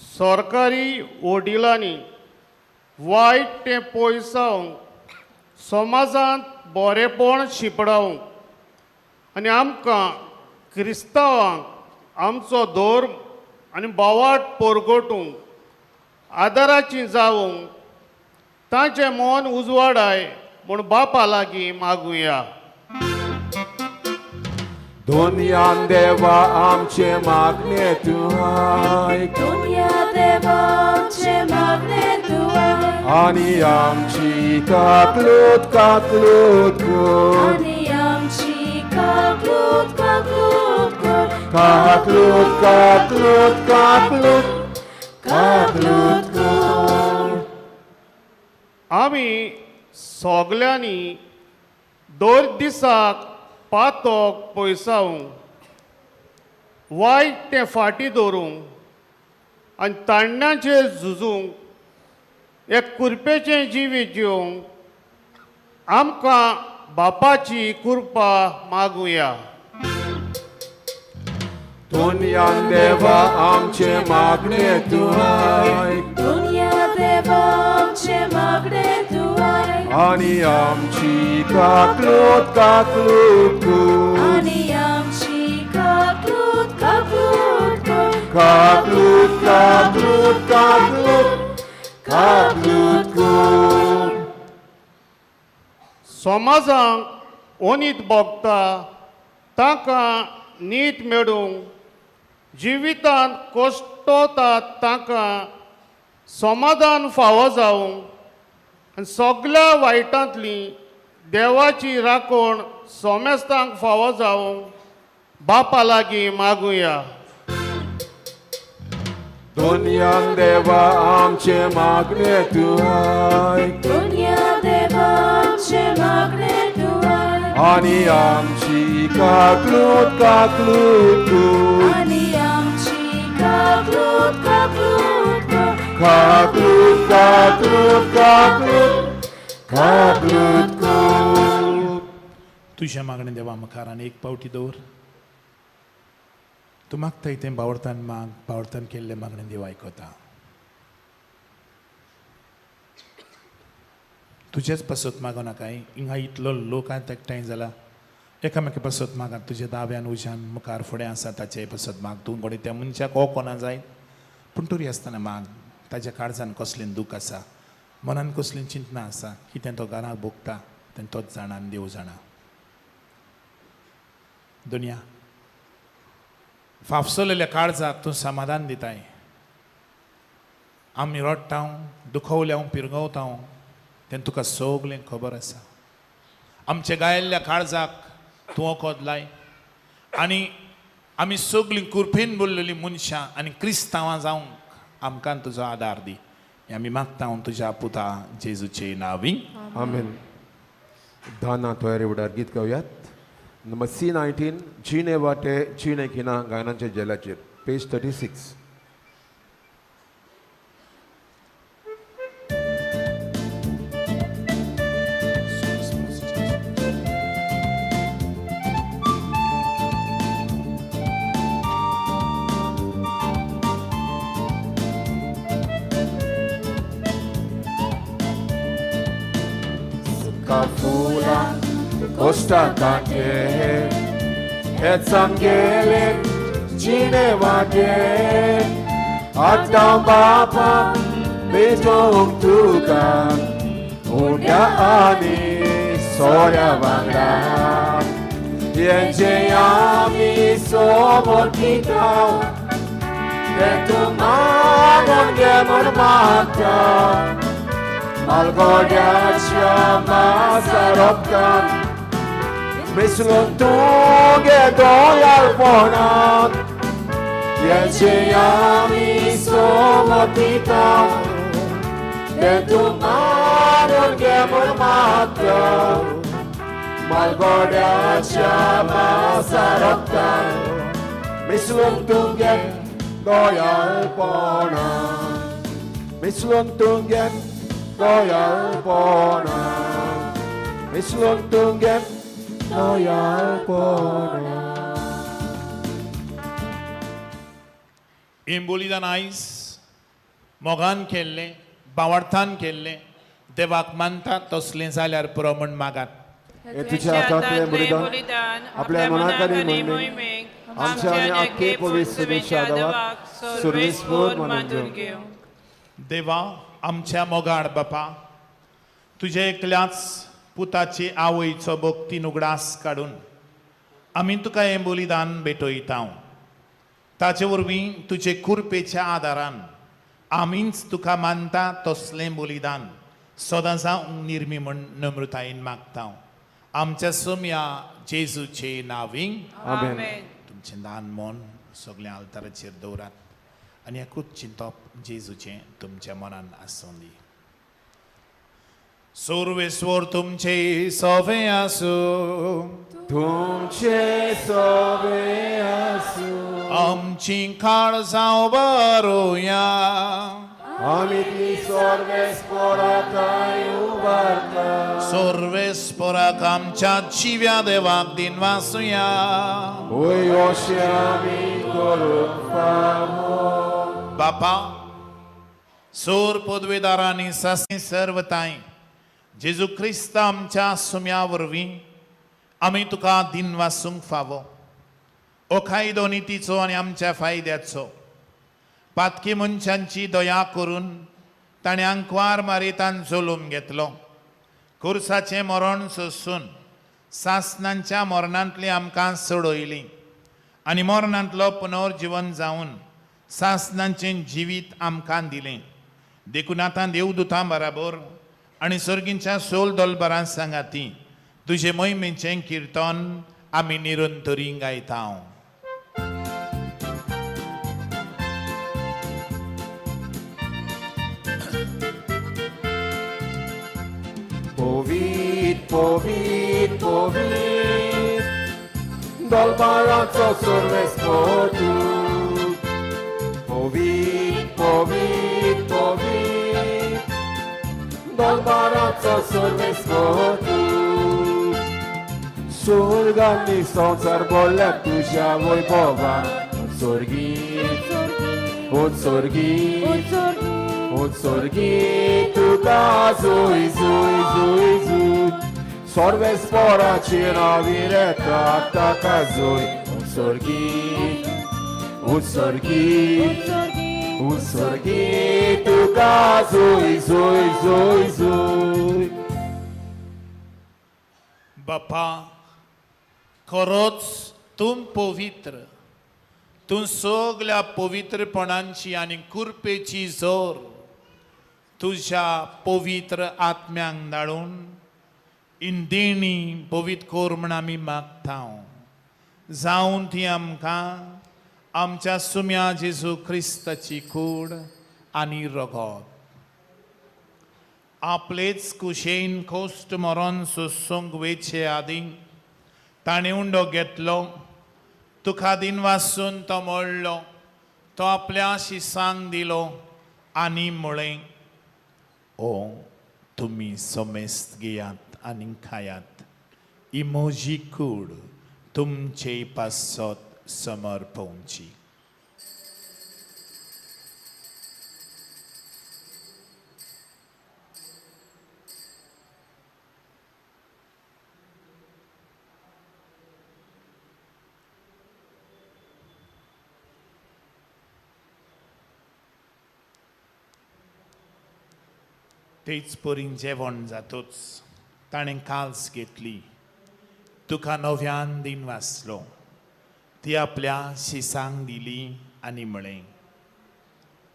सरकारी वडिलांनी वायट तें पयसावंक समाजांत बरेपण शिंपडावंक आनी आमकां क्रिस्तांवांक आमचो धर्म आनी बोवाट पोरगोटूंक आदाराची जावंक तांचें मन उजवाडाय म्हूण बापा लागीं मागुया. दोनयान देवा आमचे मागणे तूं आयक, दुनिया देवा आमचें मागणें तूं आयक, आनी आमची काकलूत काकलूत कर, आनी आमची काकलूत काकलूत कर, काकलूत काकलूत काकलूत काकलूत कर. आमी सगल्यांनी दर दिसाक पातोक पयसावंक, वायट तें फाटीं दवरूंक आनी ताण्ण्याचेर झुजूंक एक कुरपेचें जिवीत जिवंक आमकां बापाची कृपा मागुया. दोनयान देवा आमचे मागणे तूं आयक, दुनिया देवा आमचें मागणें तूं आयक, आनी आमची काकलूत काकलूत कर, आनी आमची काकलूत काकलूत कर, काकलूत काकलूत काकलूत काकलूत कर. समाजांक ओनीत भोगता तांकां नीत मेळूंक, जिवितांत कश्टवतात तांकां समाधान फावो जावंक आनी सगल्या वायटांतली देवाची राखण सोमेस्तांक फावो जावंक बापा लागीं मागुया. दोनयान देवा आमचे मागणे तूं आयक, दुनिया देवा आमचें मागणें तूं आयक, आनी आमची काकलूत काकलूत कर, आनी आमची काकलूत काकलूत कर, काकलूत काकलूत काकलूत काकलूत कर. तुजें मागणें देवा मुखार आनी एक पावटी दवर. तूं मागताय तें बावडतान माग, बावडतान केल्लें मागणें देव आयकता. तुजेच पासत मागो नाकाय, हिंगा इतलो लोक आतां एकठांय जाला, एकामेका पासत मागात. तुज्या दाव्यान उज्यान मुखार फुडें आसा ताचे पासत माग. तूं कोणी त्या मनशाक हो कोणा जाय, पूण तरी आसतना माग. ताज्या काळजान कसलें दूख आसा, मनान कसलीं चिंतना आसा, कितें तो घराक भोगता तें तोच जाणा आनी देव जाणा. दुनिया फाफसलेल्या काळजाक तूं समाधान दिताय. आमी रडटा, दुखवल्या, पिरगवता तें तुका सगलें खबर आसा. आमच्या गायल्ल्या काळजाक तूं वखद लाय आनी आमी सगळीं कुरपेन बोल्लेलीं मनशां आनी क्रिस्तांवां जावंक आमकां तुजो आदार दी. हें आमी मागता तुज्या पुता जेजूचे नांवी. आमेन. दाना तयारी उडार गीत गावयात. नंबर C19 जिणे वाटे जिणे खिना गायनांच्या जेलाचेर, पेज 36. फुलां कोस्ता कांटे हेच आमगेले जिणे वाटे, आतां बापा भेटोवंक तुका उंड्या आनी सोऱ्या वांगडा, हेंचें आमी समर्पिता तें तूं मागून घे म्हूण मागता. मालगोड्याच्या मासा रोगतान मिसळून तुगे दोयालपणान, हेंचें आमी समर्पिता तें तूं मागून घे म्हूण मागता. मालगोड्याच्या मासा रोगतान मिसळून तुगे दोयालपणान, मिसळून तुगे दोयालपणान, मिसळून तुगे दोयालपणान. हें बलिदान आयज मोगान केल्लें, बावडतान केल्लें, देवाक मानता तसलें जाल्यार पुरो म्हूण मागात. हे तुज्या हातांतलें बलिदान आपल्या मनाक आनी मोहिमेक आमच्या आनी आख्खे पवित्र सभेच्या देवाक सुर्वेस्पोर मानून घेवं. देवा आमच्या मोगाळ बापा, तुज्या एकल्याच पुताची आवयचो भक्तीन उगडास काडून आमी तुका हें बलिदान भेटयता. ताचे वरवीं तुजे कुरपेच्या आदारान आमीच तुका मानता तसलें बलिदान सदां जावंक निर्मी म्हण नम्रतायेन मागता. आमच्या सोम्या जेजूचे नांवी आमेन. तुमचें दान मन सगळ्या आल्ताराचेर दवरात आनी एकूच चिंतप जेजूचें तुमच्या मनान आसूं दी. सर्वेस्वर तुमचे सवे आसूं. तुमचे सवे आसूं. आमची काळजां बरोया. आमी ती सर्वेस्पराक उबारता. सर्वेस्पराक आमच्या जिव्या देवाक दिनवासुया. वय अशें आमी करूंक फावो. बापा, सोर पदवेदारांनी सासणी सर्वताय जेजू क्रिस्त आमच्या सुम्या वरवीं आमी तुका दिनवासूंक फावो. ओ कायदो नितीचो आनी आमच्या फायद्याचो पातकी मनशांची दया करून ताणें आंकवार मारितान जलोम घेतलो. खुर्साचें मरण सोसून सासणांच्या मरणांतली आमकां सोडयली आनी मरणांतलो पुनर्जिवन जावन सासणांचें जिवीत आमकां दिलें. देखून आतां देवदुतां बराबर आनी सर्गींच्या सोल दोलबरां सांगाती तुजे मोहिमेचें किर्तन आमी निरंतरी गायता. पवीत पवीत पवीत दलबाराचो सर्वेस्पर तूं. पवीत पवीत पवीत दलबाराचो सर्वेस्पर तूं. स्वर्गांनी संवसार भरल्या तुज्या वैभवान. उत्सर्गीत उत्सर्गीत उत्सर्गीत तुका जुय जुय जुय जुय. सर्वेस्पराचे नांवीर येता ताका जुय. उत्सर्गीत उत्सर्गीत उत्सर्गीत तुका जुय जुय जुय जुय. बापा, खरोच तूं पवित्र, तूं सगल्या पवित्रपणांची आनी कुरपेची जोर तुज्या पवित्र आत्म्यांक धाडून इंदेणी पवित्र कर म्हण आमी मागता. जावन ती आमकां आमच्या सुम्या जेजू क्रिस्ताची कूड आनी रगत आपलेच कुशेन कोश्ट मरण सोसूंक वेचे आदीं ताणें उंडो घेतलो. तुका दिनवासून तो मोडलो, तो आपल्या शिसांक दिलो आनी म्हळें, ओ तुमी समेस्त घेयात आनी खायात, ही म्हजी कूड तुमचे पासत समर्पवची. तेच परीन जेवण जातूच ताणें काल्स घेतली, तुका नव्यान दिन वाचलो, ती आपल्या शिसांक दिली आनी म्हळें,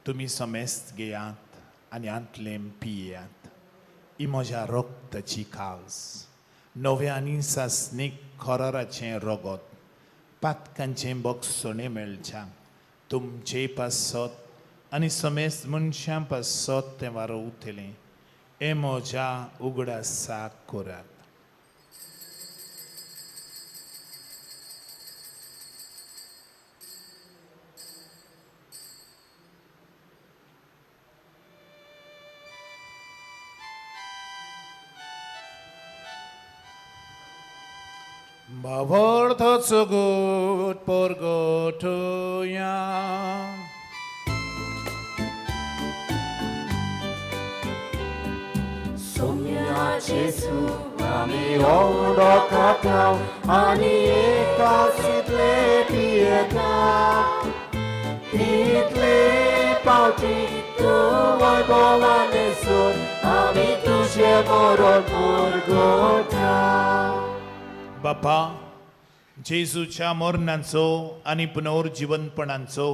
तुमी समेस्त घेयात आनी आंतलें पियेयात, ही म्हज्या रक्ताची काल्स, नव्या आनी सासणीक खराराचें रगत, पातकांचें बक्षणें मेळच्या तुमचे पासत आनी समेस्त मनशां पासत तें वारोवतलें. हे म्हज्या उगडासाक करात. भावार्थाचो गोट परगटया. सोम्या जेजू आमी उंडो खाता आनी एकाच इतले पियेता. जियेता तितले पावटी तूं वैभवान सोड आमी तुजें मरण मुरगोटा. बापा, जेजूच्या मरणाचो आनी पुनर्जिवनपणाचो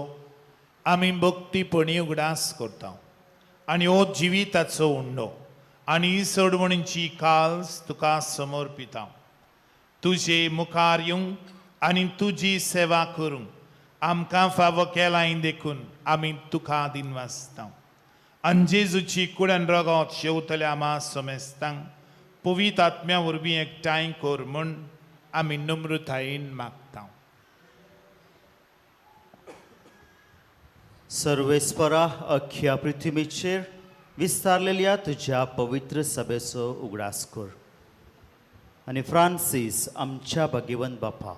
आमी भक्तीपणी उगडास करता आनी हो जिविताचो उंडो आनी सोडवणीची काल्स तुका समर्पिता. तुजे मुखार येवंक आनी तुजी सेवा करूंक आमकां फावो केलाय देखून आमी तुका दिनवासता. आनी जेजूची कुडन रगत शेवतल्या आमा समेस्तांक पवित्र आत्म्या वरवीं एकठांय कर म्हूण आमी नम्रतायेन मागता. सर्वेस्परा, अख्ख्या पृथ्वीचेर विस्तारलेल्या तुज्या पवित्र सभेचो उगडास कर आनी फ्रांसीस आमच्या भगिवंत बापा,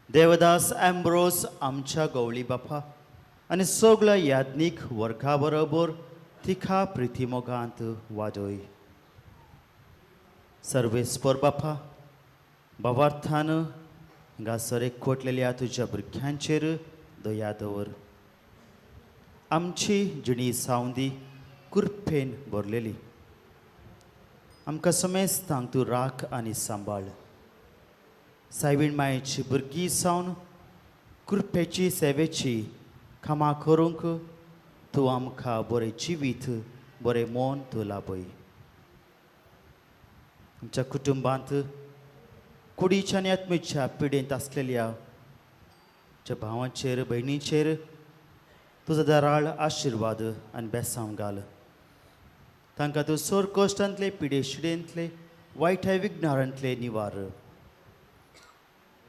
देवदास एम्ब्रोस आमच्या गवळी बापा आनी सगळ्या याज्ञीक वर्गा बरोबर तिखा प्रितीमोगांत वाजय. सर्वेस्पर बापा, भावार्थान हांगासर एकवटलेल्या तुज्या भुरग्यांचेर दया दवर. आमची जिणी सावंदी कृपेन भरलेली, आमकां समेस्तांक तूं राख आनी सांबाळ. सायबीण मायेची भुरगीं सावन कृपेची सेवेची कामां करूंक तूं आमकां बरें जिवीत बरें मन तूं लाभय. आमच्या कुटुंबांत कुडीच्या आनी आत्मेच्या पिडेंत आसलेल्या आमच्या भावांचेर भयणीचेर तुजो दराळ आशिर्वाद आनी बेसांव घाल. तांकां तूं सोर कश्टांतले पिडे शिडेंतले वायट विघ्नारांतले निवार.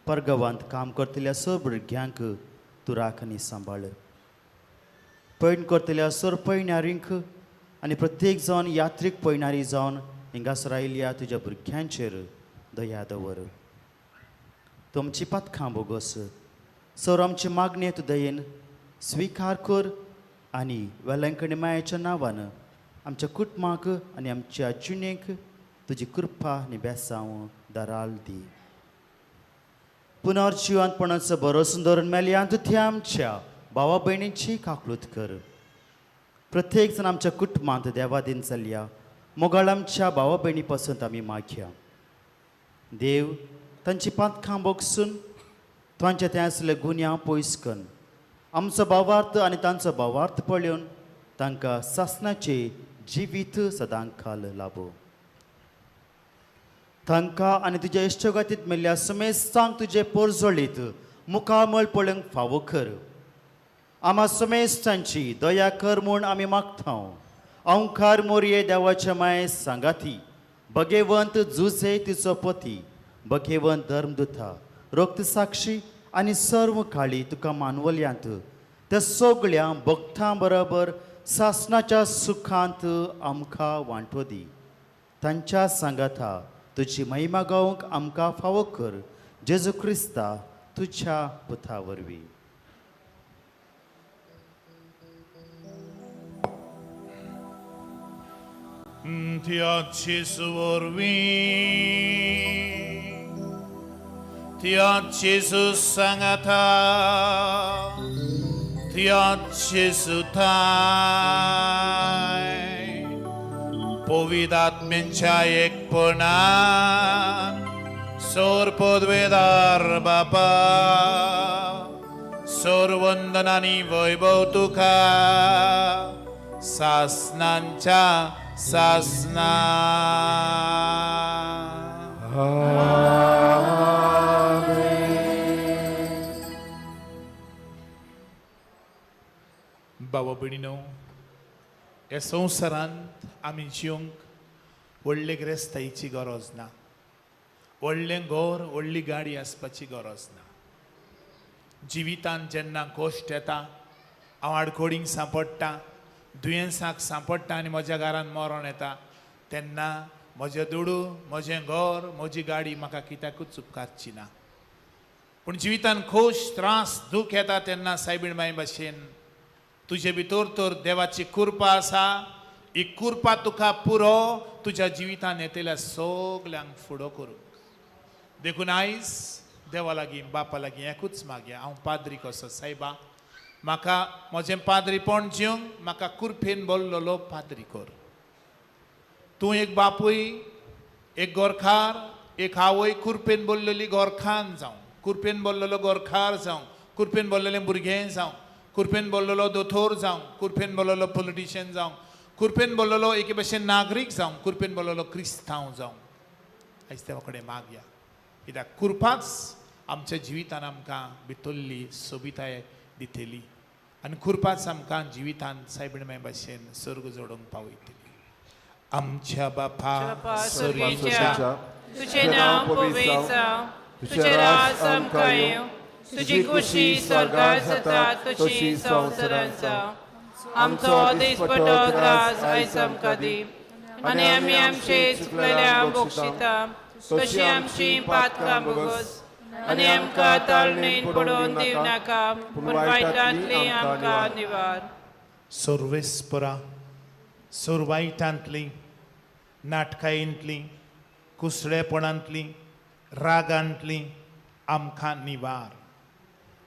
परगांवांत काम करतल्या सर भुरग्यांक तूं राख आनी सांबाळ. पयण करतल्या सर पयणारींक आनी प्रत्येक जावन यात्रीक पयणारी जावन हिंगासर आयिल्ल्या तुज्या भुरग्यांचेर दया दवर. तूं आमची पातखां बोगस सर आमची मागणी तूं दयेन स्विकार कर आनी वेलंकणी मायेच्या नांवान आमच्या कुटुंबाक आनी आमच्या जिणेक तुजी कृपा आनी बेसांव दराल दी. पुनर्जिवंतपणाचो भरोसो दवरून मेल्यांत त्या आमच्या भावा भयणींची काकळूत कर. प्रत्येक जाण आमच्या कुटुंबांत देवादीन चलया मोगाळ आमच्या भावा भयणी पसून आमी मागया. देव तांची पातखां बोगसून तांच्या थंय आसले गुन्यांव पयस करून आमचो भावार्थ आनी तांचो भावार्थ पळोवन तांकां सासणाचें जिवीत सदां खाल लाबो. तांकां आनी तुज्या इश्टगातींत मेल्ल्या समेस्तांक तुजें पोरजोळीत मुखामळ पळोवंक फावो कर. आमा समेस्तांची दया कर म्हूण आमी मागता. अंकार मोरये देवाच्या माये सांगाती भगेवंत जुझे तिचो पती भगेवंत धर्मदुता रक्त साक्षी आनी सर्व काळी तुका मानवल्यांत त्या सगळ्या भक्तां बरोबर सासणाच्या सुखांत आमकां वांटो दी. तांच्या सांगाता तुजी महिमा गावंक आमकां फावो कर. जेजू क्रिस्ता तुज्या पुता वरवीं. त्या जेजू वरवीं, त्या जेजू सांगाता, त्या जेजू थाय पवित्र आत्म्यांच्या एकपणान सोर पदवेदार बापा सोर वंदन आनी वैभव तुका सासनांच्या सासना. बाबा भयणीनो, ह्या संवसारांत आमी जिवंक व्हडले ग्रेस्तायेची गरज ना, व्हडलें घर व्हडली गाडी आसपाची गरज ना. जिवितांत जेन्ना कश्ट येता, हांव आडखळींक सांपडटा, दुयेंसाक सांपडटा आनी म्हज्या घरांत मरण येता तेन्ना म्हजें दुडू म्हजें घर म्हजी गाडी म्हाका कित्याकूच उपकारची ना. पूण जिवितांत खोश त्रास दूख येता तेन्ना सायबीण माय भाशेन तुजे भितर तर देवाची कृपा आसा. ही कृपा तुका पुरो तुज्या जिवितांत येतल्या सगल्यांक फुडो करूंक. देखून आयज देवा लागीं बापा लागीं एकूच मागया, हांव पाद्री कसो सायबा, म्हाका म्हजें पाद्रीपण जिवंक म्हाका कुरपेन बोल्लोलो पाद्री कर. तूं एक बापूय, एक गोरखार, एक आवय कुरपेन बोल्लेली गोरखान जावं, कुरपेन बोल्लेलो गोरखार जावं, कुरपेन बोल्लेलें भुरगें जावं, कुरपेन बोल्लेलो दोतोर जावं, कुरपेन बोल्लेलो पॉलिटिशियन जावं, कुरपेन बोल्लेलो एके भशेन नागरीक जावं, कुरपेन बोल्लेलो क्रिस्तांव जावं. आयज देवा कडेन मागया, कित्याक कुरपाच आमच्या जिवितान आमकां भितरली सोबिताय दितली आनी कुरपाच आमकां जिवितान सायबीण भाशेन सर्ग जोडूंक पावयतली. आमच्या बापा सर्गीच्या, तुझें नांव पवित्र जावं, तुझें राज आमकां येवं, तुजी खुशी स्वर्गार जाता तशी संवसारांत जावं. आमचो दिसपटो ग्रास आयज आमकां दी आनी आमी आमचे चुकलेल्या बक्षिता तशी आमची पातकां भोगस आनी आमकां ताळणेन पडोवन दिवं नाका, पूण वायटांतली आमकां निवार. सर्वेस्परा, सोरवायटांतली, नाटकायेंतली, कुसळेपणांतली, रागांतली आमकां निवार.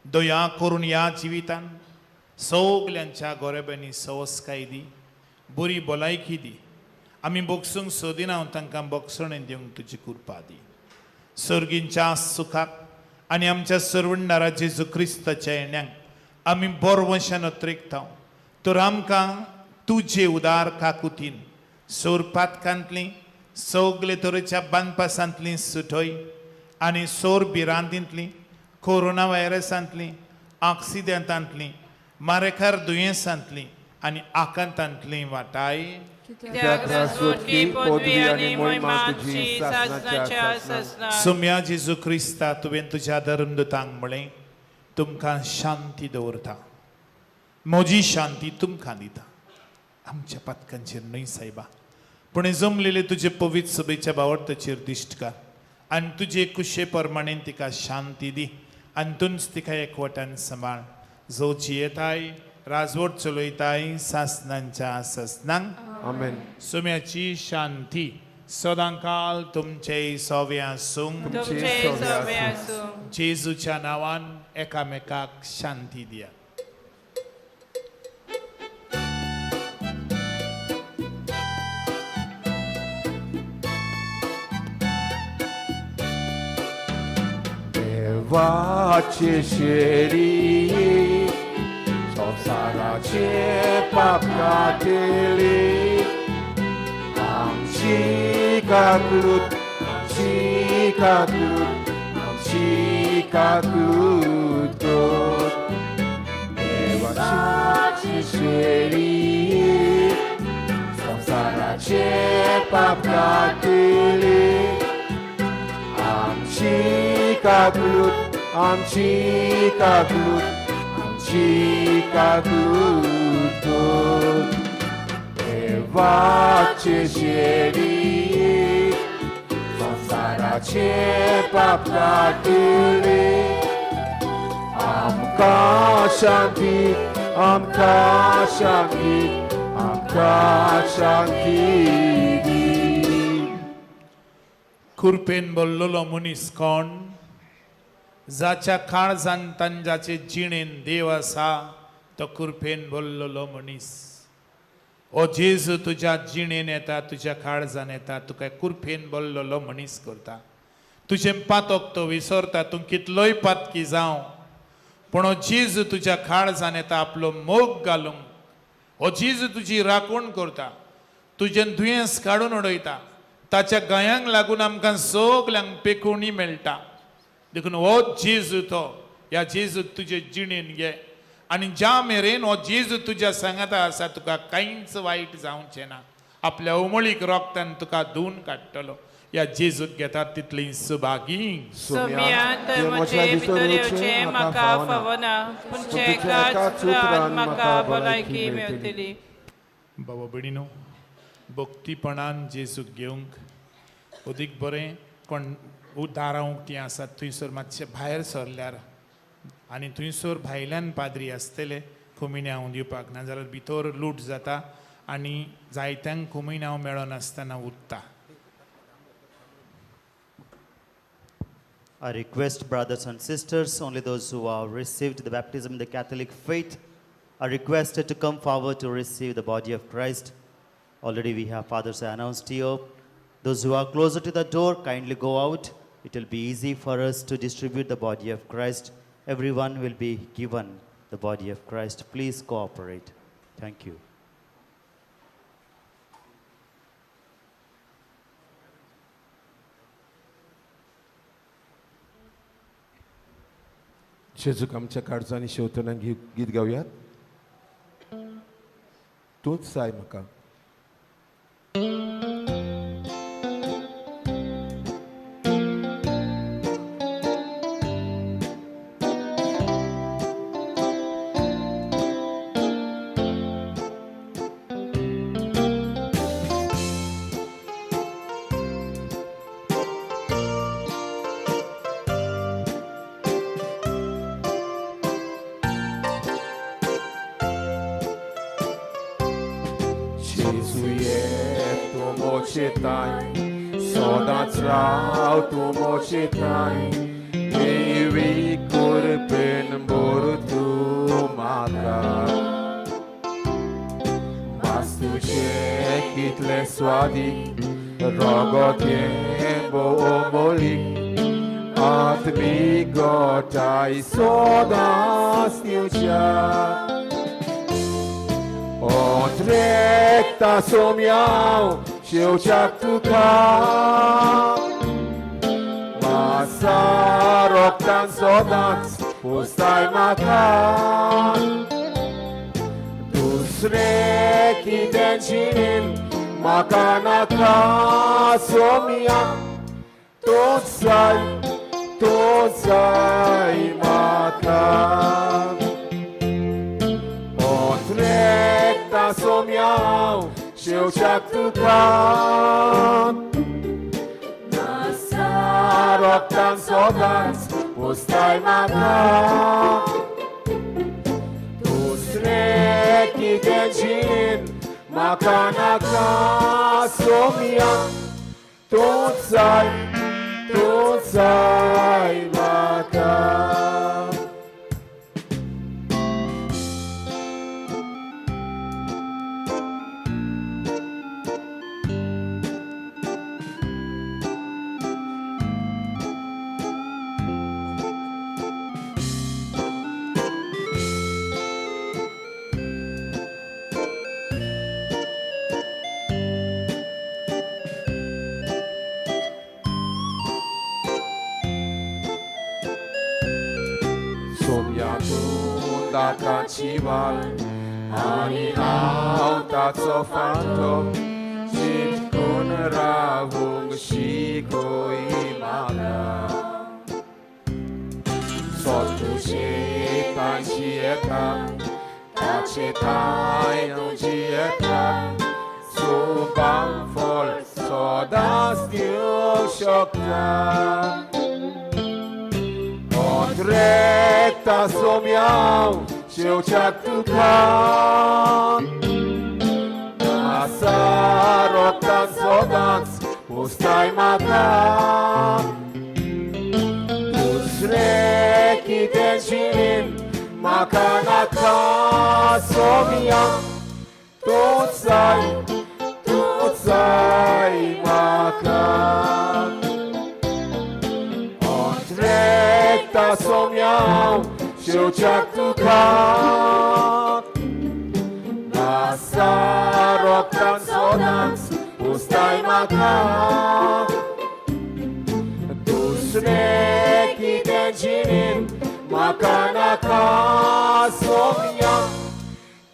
दया करून ह्या जिवितान सगल्यांच्या गोरेब्यांनी सवसकाय दी, बरी भलायकी दी. आमी बोगसूंक सोदिना, तांकां बोगसणें दिवंक तुजी कृपा दी. सर्गींच्या सुखाक आनी आमच्या सर्वंडारा जेजू क्रिस्ताच्या येण्याक आमी बोरवंशान अत्रेकता, तर आमकां तुजे उदार काकुतीन सोर पातकांतली, सगले तरेच्या बांदपासांतली सुटय आनी सोर भिरांतींतली, कोरोना व्हायरसांतली, आक्सिडेंटांतली, मारेकार दुयेंसांतली आनी आकांतांतली वाटाय. सोम्या जेजू क्रिस्ता, तुवें तुज्या धर्मदूतांक म्हळें, तुमकां शांती दवरता, म्हजी शांती तुमकां दिता. आमच्या पातकांचेर न्हय सायबा, पूण जमलेले तुजे पवित्र सभेच्या बावडताचेर दिश्ट कर आनी तुजे कुशे प्रमाणे तिका शांती दी आनी तूंच तिका एकवटान सांबाळ. जो जियेताय राजवट चलयताय सासनांच्या सासनांक. आमेन. सोम्याची शांती सदांकाल तुमचे सोवे आसूं. जेजूच्या नांवान एकामेकाक शांती दिया. देवाचे शेरी संवसाराचे पाप काडटली, आमची काकूत, आमची काकूत, आमची काकूत कर. देवाचे शेरी संवसाराचे पाप काडटली, आमची काकूत, आमची काकूत, आमची काकूत कर. देवाचे शेरी संवसाराचे पाप काडटली, आमकां शांती, आमकां शांती, आमकां शांती दी. कुरपेन बोल्लोलो मनीस कोण, जाच्या काळजान तांजाचे जिणेन देव आसा तो कुरपेन बोल्लोलो मनीस. ओ जेजू तुज्या जिणेन येता, तुज्या काळजान येता, तुका कुरपेन बोल्लोलो मनीस करता. तुजें पातक तो विसरता, तूं कितलोय पातकी जावं, पूण ओ जेजू तुज्या काळजान येता आपलो मोग घालूंक. ओ जेजू तुजी राखण करता, तुजें दुयेंस काडून उडयता. ताच्या गायांक लागून आमकां सगल्यांक पेकोवणी मेळटा. देखून हो जेजू तो, ह्या जेजू तुजे जिणेन घे आनी ज्या मेरेन हो जेजू तुज्या सांगाता आसा तुका कांयच वायट जावचें ना. आपल्या उमळीक रोगतान तुका धुवन काडटलो. ह्या जेजूक घेतात तितली सुभागी. सोम्या, तर म्हजे भितर येवचें म्हाका फावना, पूण एकाच उतरान म्हाका भलायकी मेळटली. बाबा भयणीनो, भक्तीपणान जेजूक घेवंक अदीक बरें. कोण दारां उक्तीं आसात थंयसर मातशें भायर सरल्यार आनी थंयसर भायल्यान पाद्री आसतले कोमिन्यांव दिवपाक, नाजाल्यार भितर लूट जाता आनी जायत्यांक कोमिन्यांव मेळनासतना उरता. I request brothers and sisters, only those who have received the baptism in the Catholic faith are requested to come forward to receive the body of Christ. Already we have fathers announced here. Those who are closer to the door, kindly go out. It will be easy for us to distribute the body of Christ. Everyone will be given the body of Christ. Please cooperate. Thank you. जेजूक आमच्या काळजांनी शेवतना गीत गावयात. तूंच जाय म्हाका. सदांच राव तूं मोचेताय, देवी कृपेन भर तूं म्हाका. मास तुजें कितलें स्वादीक, रगत हें भोव अमोलीक, आत्मीक गोठाय सदांच दिवच्या. ओंत्रेकता सोम्याव शेवच्याक तुका, मासा रोगतान सदांच पोसताय म्हाका. दुसरें कितें जिणेन म्हाका नाका सोम्या, तूंच जाय, तूंच जाय म्हाका. ओंत्रेकता सोम्याव शेवच्याक तुका, मासा रोगतान सदांच पोसताय म्हाका. दुसरें कितें जिणेन म्हाका नाका सोम्या, तूंच जाय, तूंच जाय म्हाका. दाताची वाल आनी हांव ताचो फांटो, चिटकून रावूंक शिकय म्हाका. सो तुजे तांय जियेता, ताचे तांय हांव जियेता, सुबां फळ सदांच दिवंक शकता. ओंत्रेकता सोम्याव शेवच्याक तुका, मासा रोगतान सदांच पोसताय म्हाका. दुसरें कितें जिणेन म्हाका नाका सोम्या, तूंच जाय, तूंच जाय म्हाका. ओंत्रेकता सोम्याव शेवच्याक तुका, मासा रोगतान सदांच पोसताय म्हाका. दुसरें कितें जिणेन म्हाका नाका सोम्या,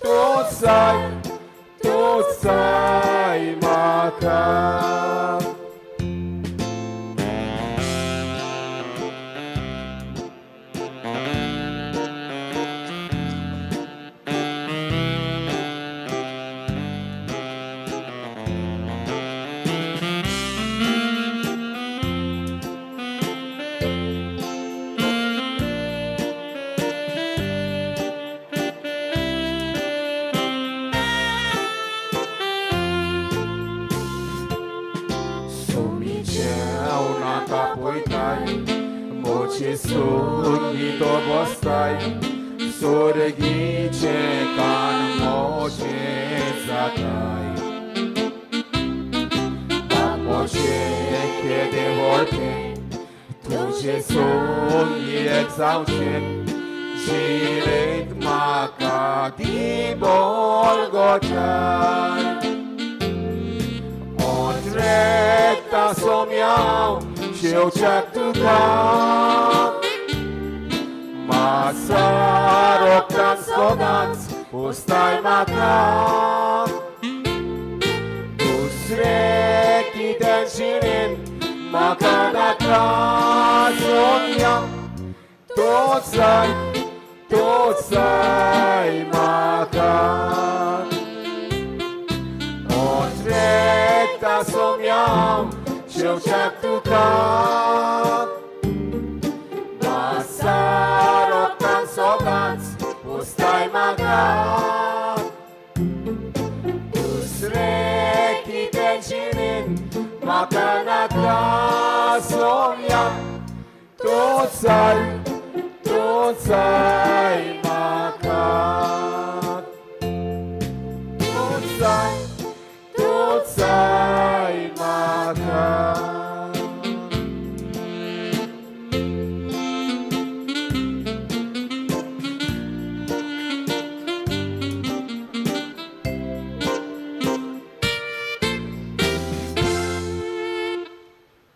तूंच जाय, तूंच जाय म्हाका. तुजे सोगी तो बसताय सोर्गीचे कान मोचे जाताय बापोचे केदें व्हडलें तुजे सोगी एक जावचें जिणेंत म्हाका दी बळगोचाय ओंट्रेता सोम्याव शेवच्याक तुका मासा रोगतान सदांच पोसताय म्हाका दुसरें कितें जिणेंत म्हाका नाका सोम्या तूंच जाय तूंच जाय म्हाका ओंट्रेता सोम्याव शेवच्याक तुका मासा रोगतान सदांच पोसताय म्हाका दुसरें कितें जिणेंत म्हाका नाका सोम्या तूंच जाय तूंच जाय म्हाका तूंच जाय तूंच जाय म्हाका.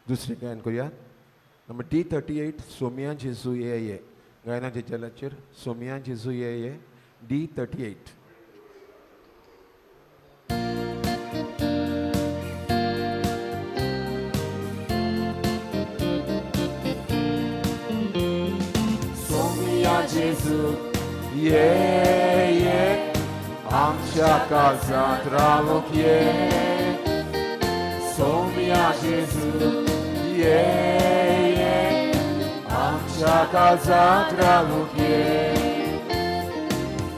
दुसरें गायन करूया. नंबर D38 Somiya जेजू ये ये गायनाच्या जलाचेर सोमिया जेजू ये ये D38. Somiya जेजू ये ये आमच्या काळजांत रावूंक ये सोमिया जेजू ये ये आमच्या काळजांत रावूंक ये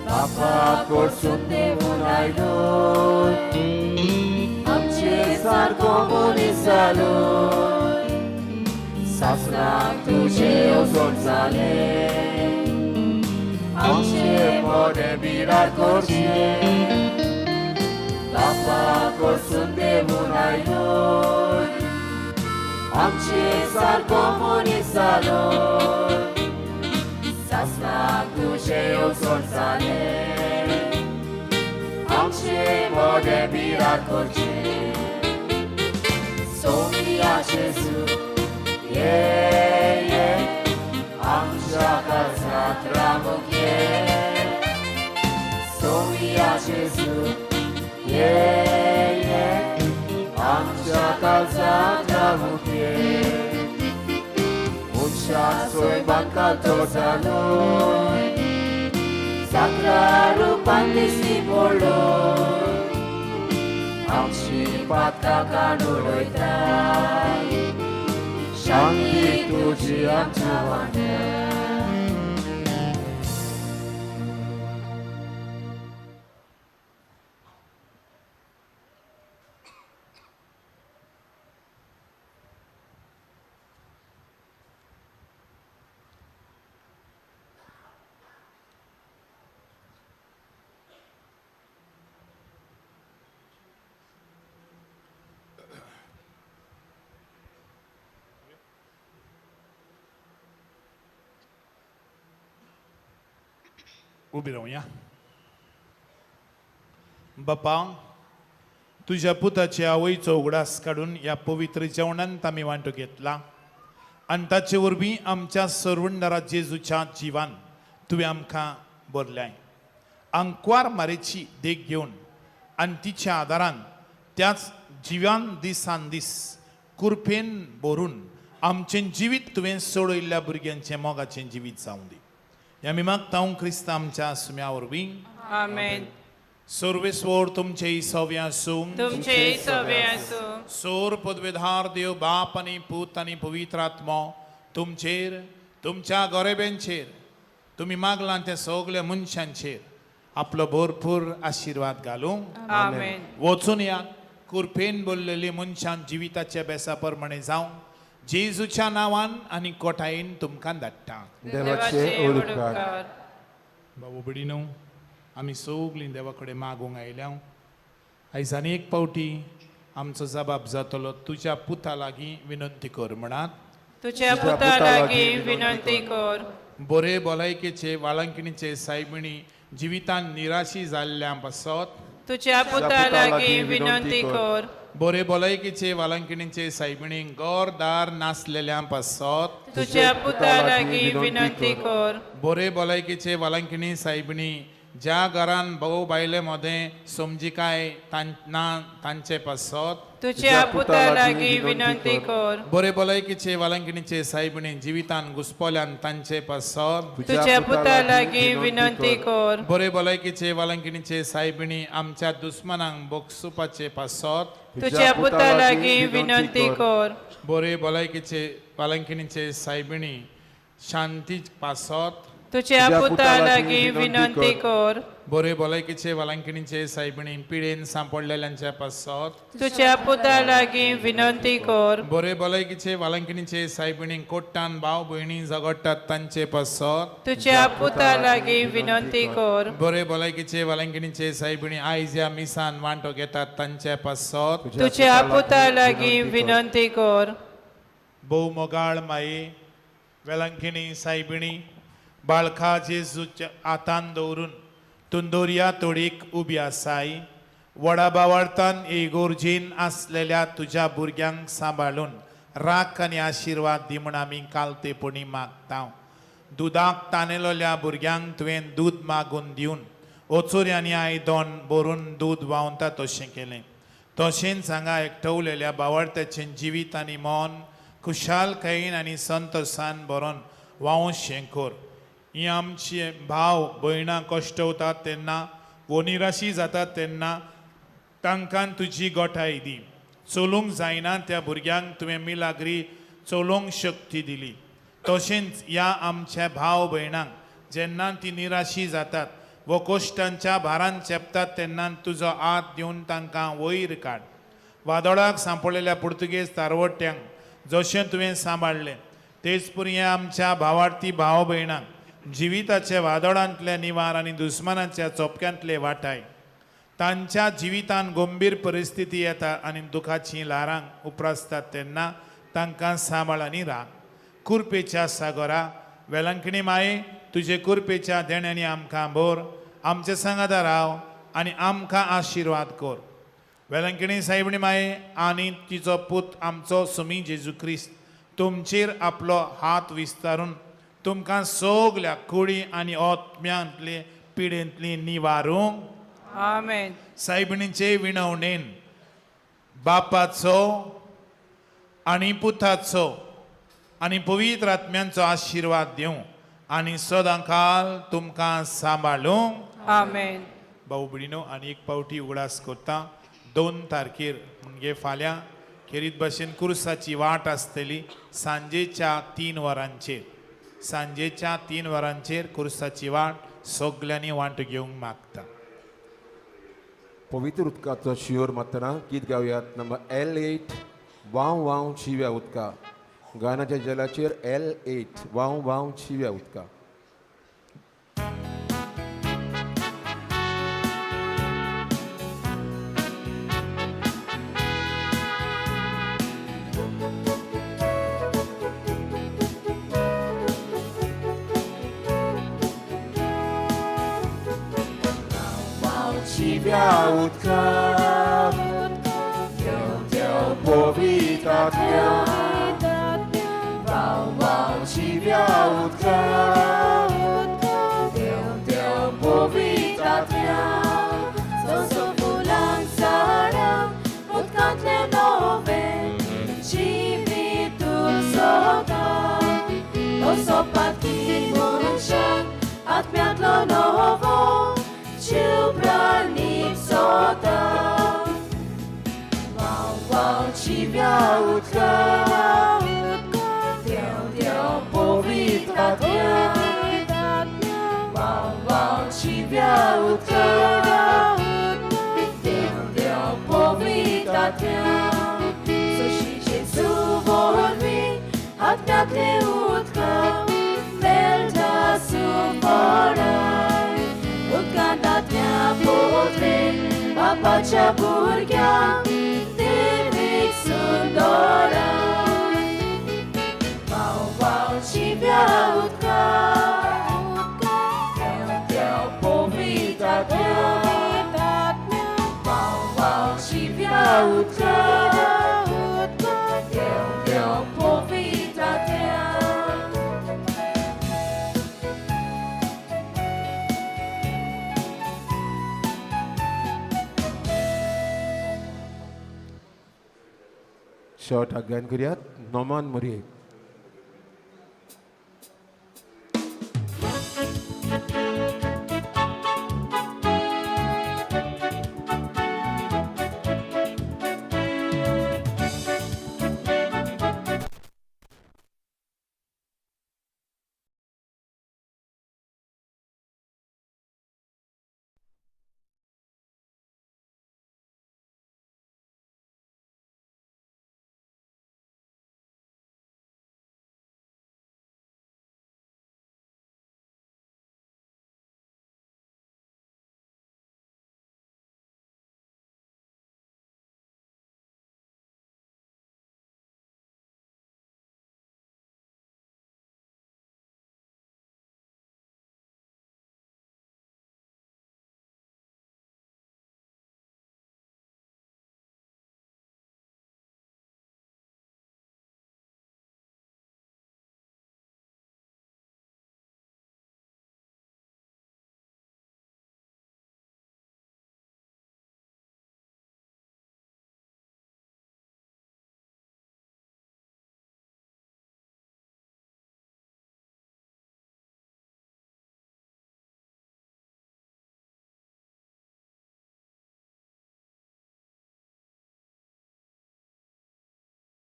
बापा कडसून देवून आयलो आमचे सारको मनीस जालो सासणाक तुजें येवजण जालें आमचे मोडें बिराड करचें बापा कडसून देवून आयलो आमचे सारको मनीस जालो सासणाक तुजें येवजण जालें आमचे मोडें बिराड करचें सोमिया जेजू ये ये आमच्या काळजांत रावूंक ये सोमिया जेजू ये ये आमच्या काळजांत रावूंक ये मनशाक सोयबान कालतो जालो साकरा रुपान दिश्टी पडलो आमची पातकां काडून उडयताय शांती तुजी आमच्या वांट्याक. उबी रावया. बापा तुज्या पुताचे आवयचो उगडास काडून ह्या पवित्र जेवणांत आमी वांटो घेतला आनी ताचे वरवीं आमच्या सरवंडारा जेजूच्या जिवान तुवें आमकां बरल्याय. आंकवार मारेची देख घेवन आनी तिच्या आदारान त्याच जिवान दिसान दीस कुरपेन भरून आमचें जिवीत तुवें सोडयल्ल्या भुरग्यांचें मोगाचें जिवीत जावं दी. ह्या आमी मागता क्रिस्त आमच्या सुम्या वरवीं. आमेन. सर्वेस्वर तुमचे सवे आसूं. तुमचे सवे आसूं. सोर पदवेधार देव बाप आनी पूत आनी पवित्र आत्मो तुमचेर तुमच्या गोरेब्यांचेर तुमी मागलां त्या सगल्या मनशांचेर आपलो भरपूर आशिर्वाद घालूं. आमेन. वचून या कुरपेन बोल्लेली मनशान जिविताच्या बेसा प्रमाणे जावं. जेजूच्या नांवान आनी कोटायेन तुमकां धाडटा. देवाचे उपकार. बाबू भयणीनो, आमी सगलीं देवा कडेन मागूंक आयल्या. आयज आनी एक पावटी आमचो जबाब जातलो, तुज्या पुता लागीं विनंती कर म्हणात. तुज्या पुता लागीं विनंती कर. बरे भलायकेचे वाळंकिणीचे सायबिणी जिवितान निराशी जाल्ल्या पासत तुज्या पुता लागीं विनंती कर. बरे भलायकेचे वाळंकिणीचे सायबिणी घरदार नासलेल्या पासत तुज्या पुता लागीं विनंती कर. बरे भलायकेचे वाळंकिणी सायबिणी ज्या घरान भाव बायले मदें समजिकाय ना तांचे पासत तुज्या पुता लागीं विनंती कर. बरे भलायकेचे वाळंकिणीचे सायबिणी जिवितान घुसपोल्यान तांचे पासत तुज्या पुता लागीं विनंती कर. बरे भलायकेचे वाळंकिणीचे सायबिणी आमच्या दुस्मनांक बोगसुपाचे पासत तुज्या पुता लागीं विनंती कर. बरे भलायकेचे वाळंकिणीचे सायबिणी शांती पासत तुज्या पुता लागीं विनंती कर. बरे भलायकेचे वाळंकिणीचे सायबिणी पिडेन सांपडलेल्यांच्या पासत तुज्या पुता लागीं विनंती कर. बरे भलायकेचे वाळंकिणीचे सायबिणी कोट्टान भाव भयणी झगडटात तांचे पासत तुज्या पुता लागीं विनंती कर. बरे भलायकेचे वाळंकिणीचे सायबिणी आयज ह्या मिसान वांटो घेतात तांचे पासत तुज्या पुता लागीं विनंती कर. भोव मोगाळ माये वेलंकिणी सायबिणी बाळका जेजूच्या हातान दवरून तुंदोरया तोडीक उबी आसाय. व्हडा बावडतान इगोर्जीन आसलेल्या तुज्या भुरग्यांक सांबाळून राख आनी आशिर्वाद दी म्हूण आमी कालतेपणी मागता. दुदाक तानेलोल्या भुरग्यांक तुवें दूद मागून दिवन ओचोऱ्यांनी आयदन भरून दूद व्हांवता तशें केलें. तशेंच हांगा एकटवलेल्या बावडत्याचें जिवीत आनी मन खुशालकायेन आनी संतोसान भरून व्हांवशें कर. ही आमचे भाव भयणां कश्टवतात तेन्ना वो निराशी जातात तेन्ना तांकां तुजी गोठाय दी. चलूंक जायना त्या भुरग्यांक तुवें मिलाग्री चलोवंक शक्ती दिली. तशेंच ह्या आमच्या भाव भयणांक जेन्ना ती निराशी जातात वो कश्टांच्या भारान चेपतात तेन्ना तुजो हात दिवन तांकां वयर काड. वादळाक सांपडलेल्या पुर्तुगेज तारवट्यांक जशें तुवें सांबाळ्ळें तेच पुरी आमच्या भावार्थी भाव भयणांक जिविताच्या वादळांतले निवार आनी दुस्मानाच्या चोपक्यांतले वाटाय. तांच्या जिवितान गंभीर परिस्थिती येता आनी दुखाचीं ल्हारां उप्रासतात तेन्ना तांकां सांबाळ आनी राख. कुरपेच्या सागोरा वेलंकिणी माये तुजे कुरपेच्या देण्यांनी आमकां भर, आमचे सांगाता राव आनी आमकां आशिर्वाद कर. वेलंकिणी सायबिणी माये आनी तिचो पूत आमचो सुमी जेजू क्रिस्त तुमचेर आपलो हात विस्तारून तुमकां सगल्या कुडी आनी आत्म्यांतले पिडेंतली निवारूंक. आमेन. सायबिणीचे विणवणेन बापाचो आनी पुताचो आनी पवित्र आत्म्यांचो आशिर्वाद दिवं आनी सदांकाल तुमकां सांबाळूंक. आमेन. भाऊ भयणीनो, आनी एक पावटी उगडास करता 2 तारखेर म्हणजे फाल्यां खेरीत भाशेन कुर्साची वाट आसतली सांजेच्या 3 वरांचेर. सांजेच्या 3 वरांचेर कुर्साची वाट सगल्यांनी वांटो घेवंक मागता. पवित्र उदकाचो शियोर मारतना गीत गावयात नंबर L8 वाव वाव शिव्या उदका. गायनाच्या जलाचेर L8 वाव वाव शिव्या उदका. उदका देव पवित्र आत्म्या वाव वाव शिव्या उदका देव पवित्र आत्म्या सोसो फुलां झाडां उदकांतलें नवें जिवीत सोदा तसो पाती मनशाक आत्म्यांतलो नवो जीव प्राणी सोदा. वाव वाव जिव्या उदका देव देव पवित्र आत्म्या वाव वाव जिव्या उदका देव देव पवित्र आत्म्या. सोशी जेजू वरवीं देवाच्या भुरग्यांक देवीक सुंदरा वाव वाव जिव्या उदका देव देव पवित्र वाव वाव जिव्या उदका देव देव पवित्र शॉर्ट गायन करूयात नोमान मोरये.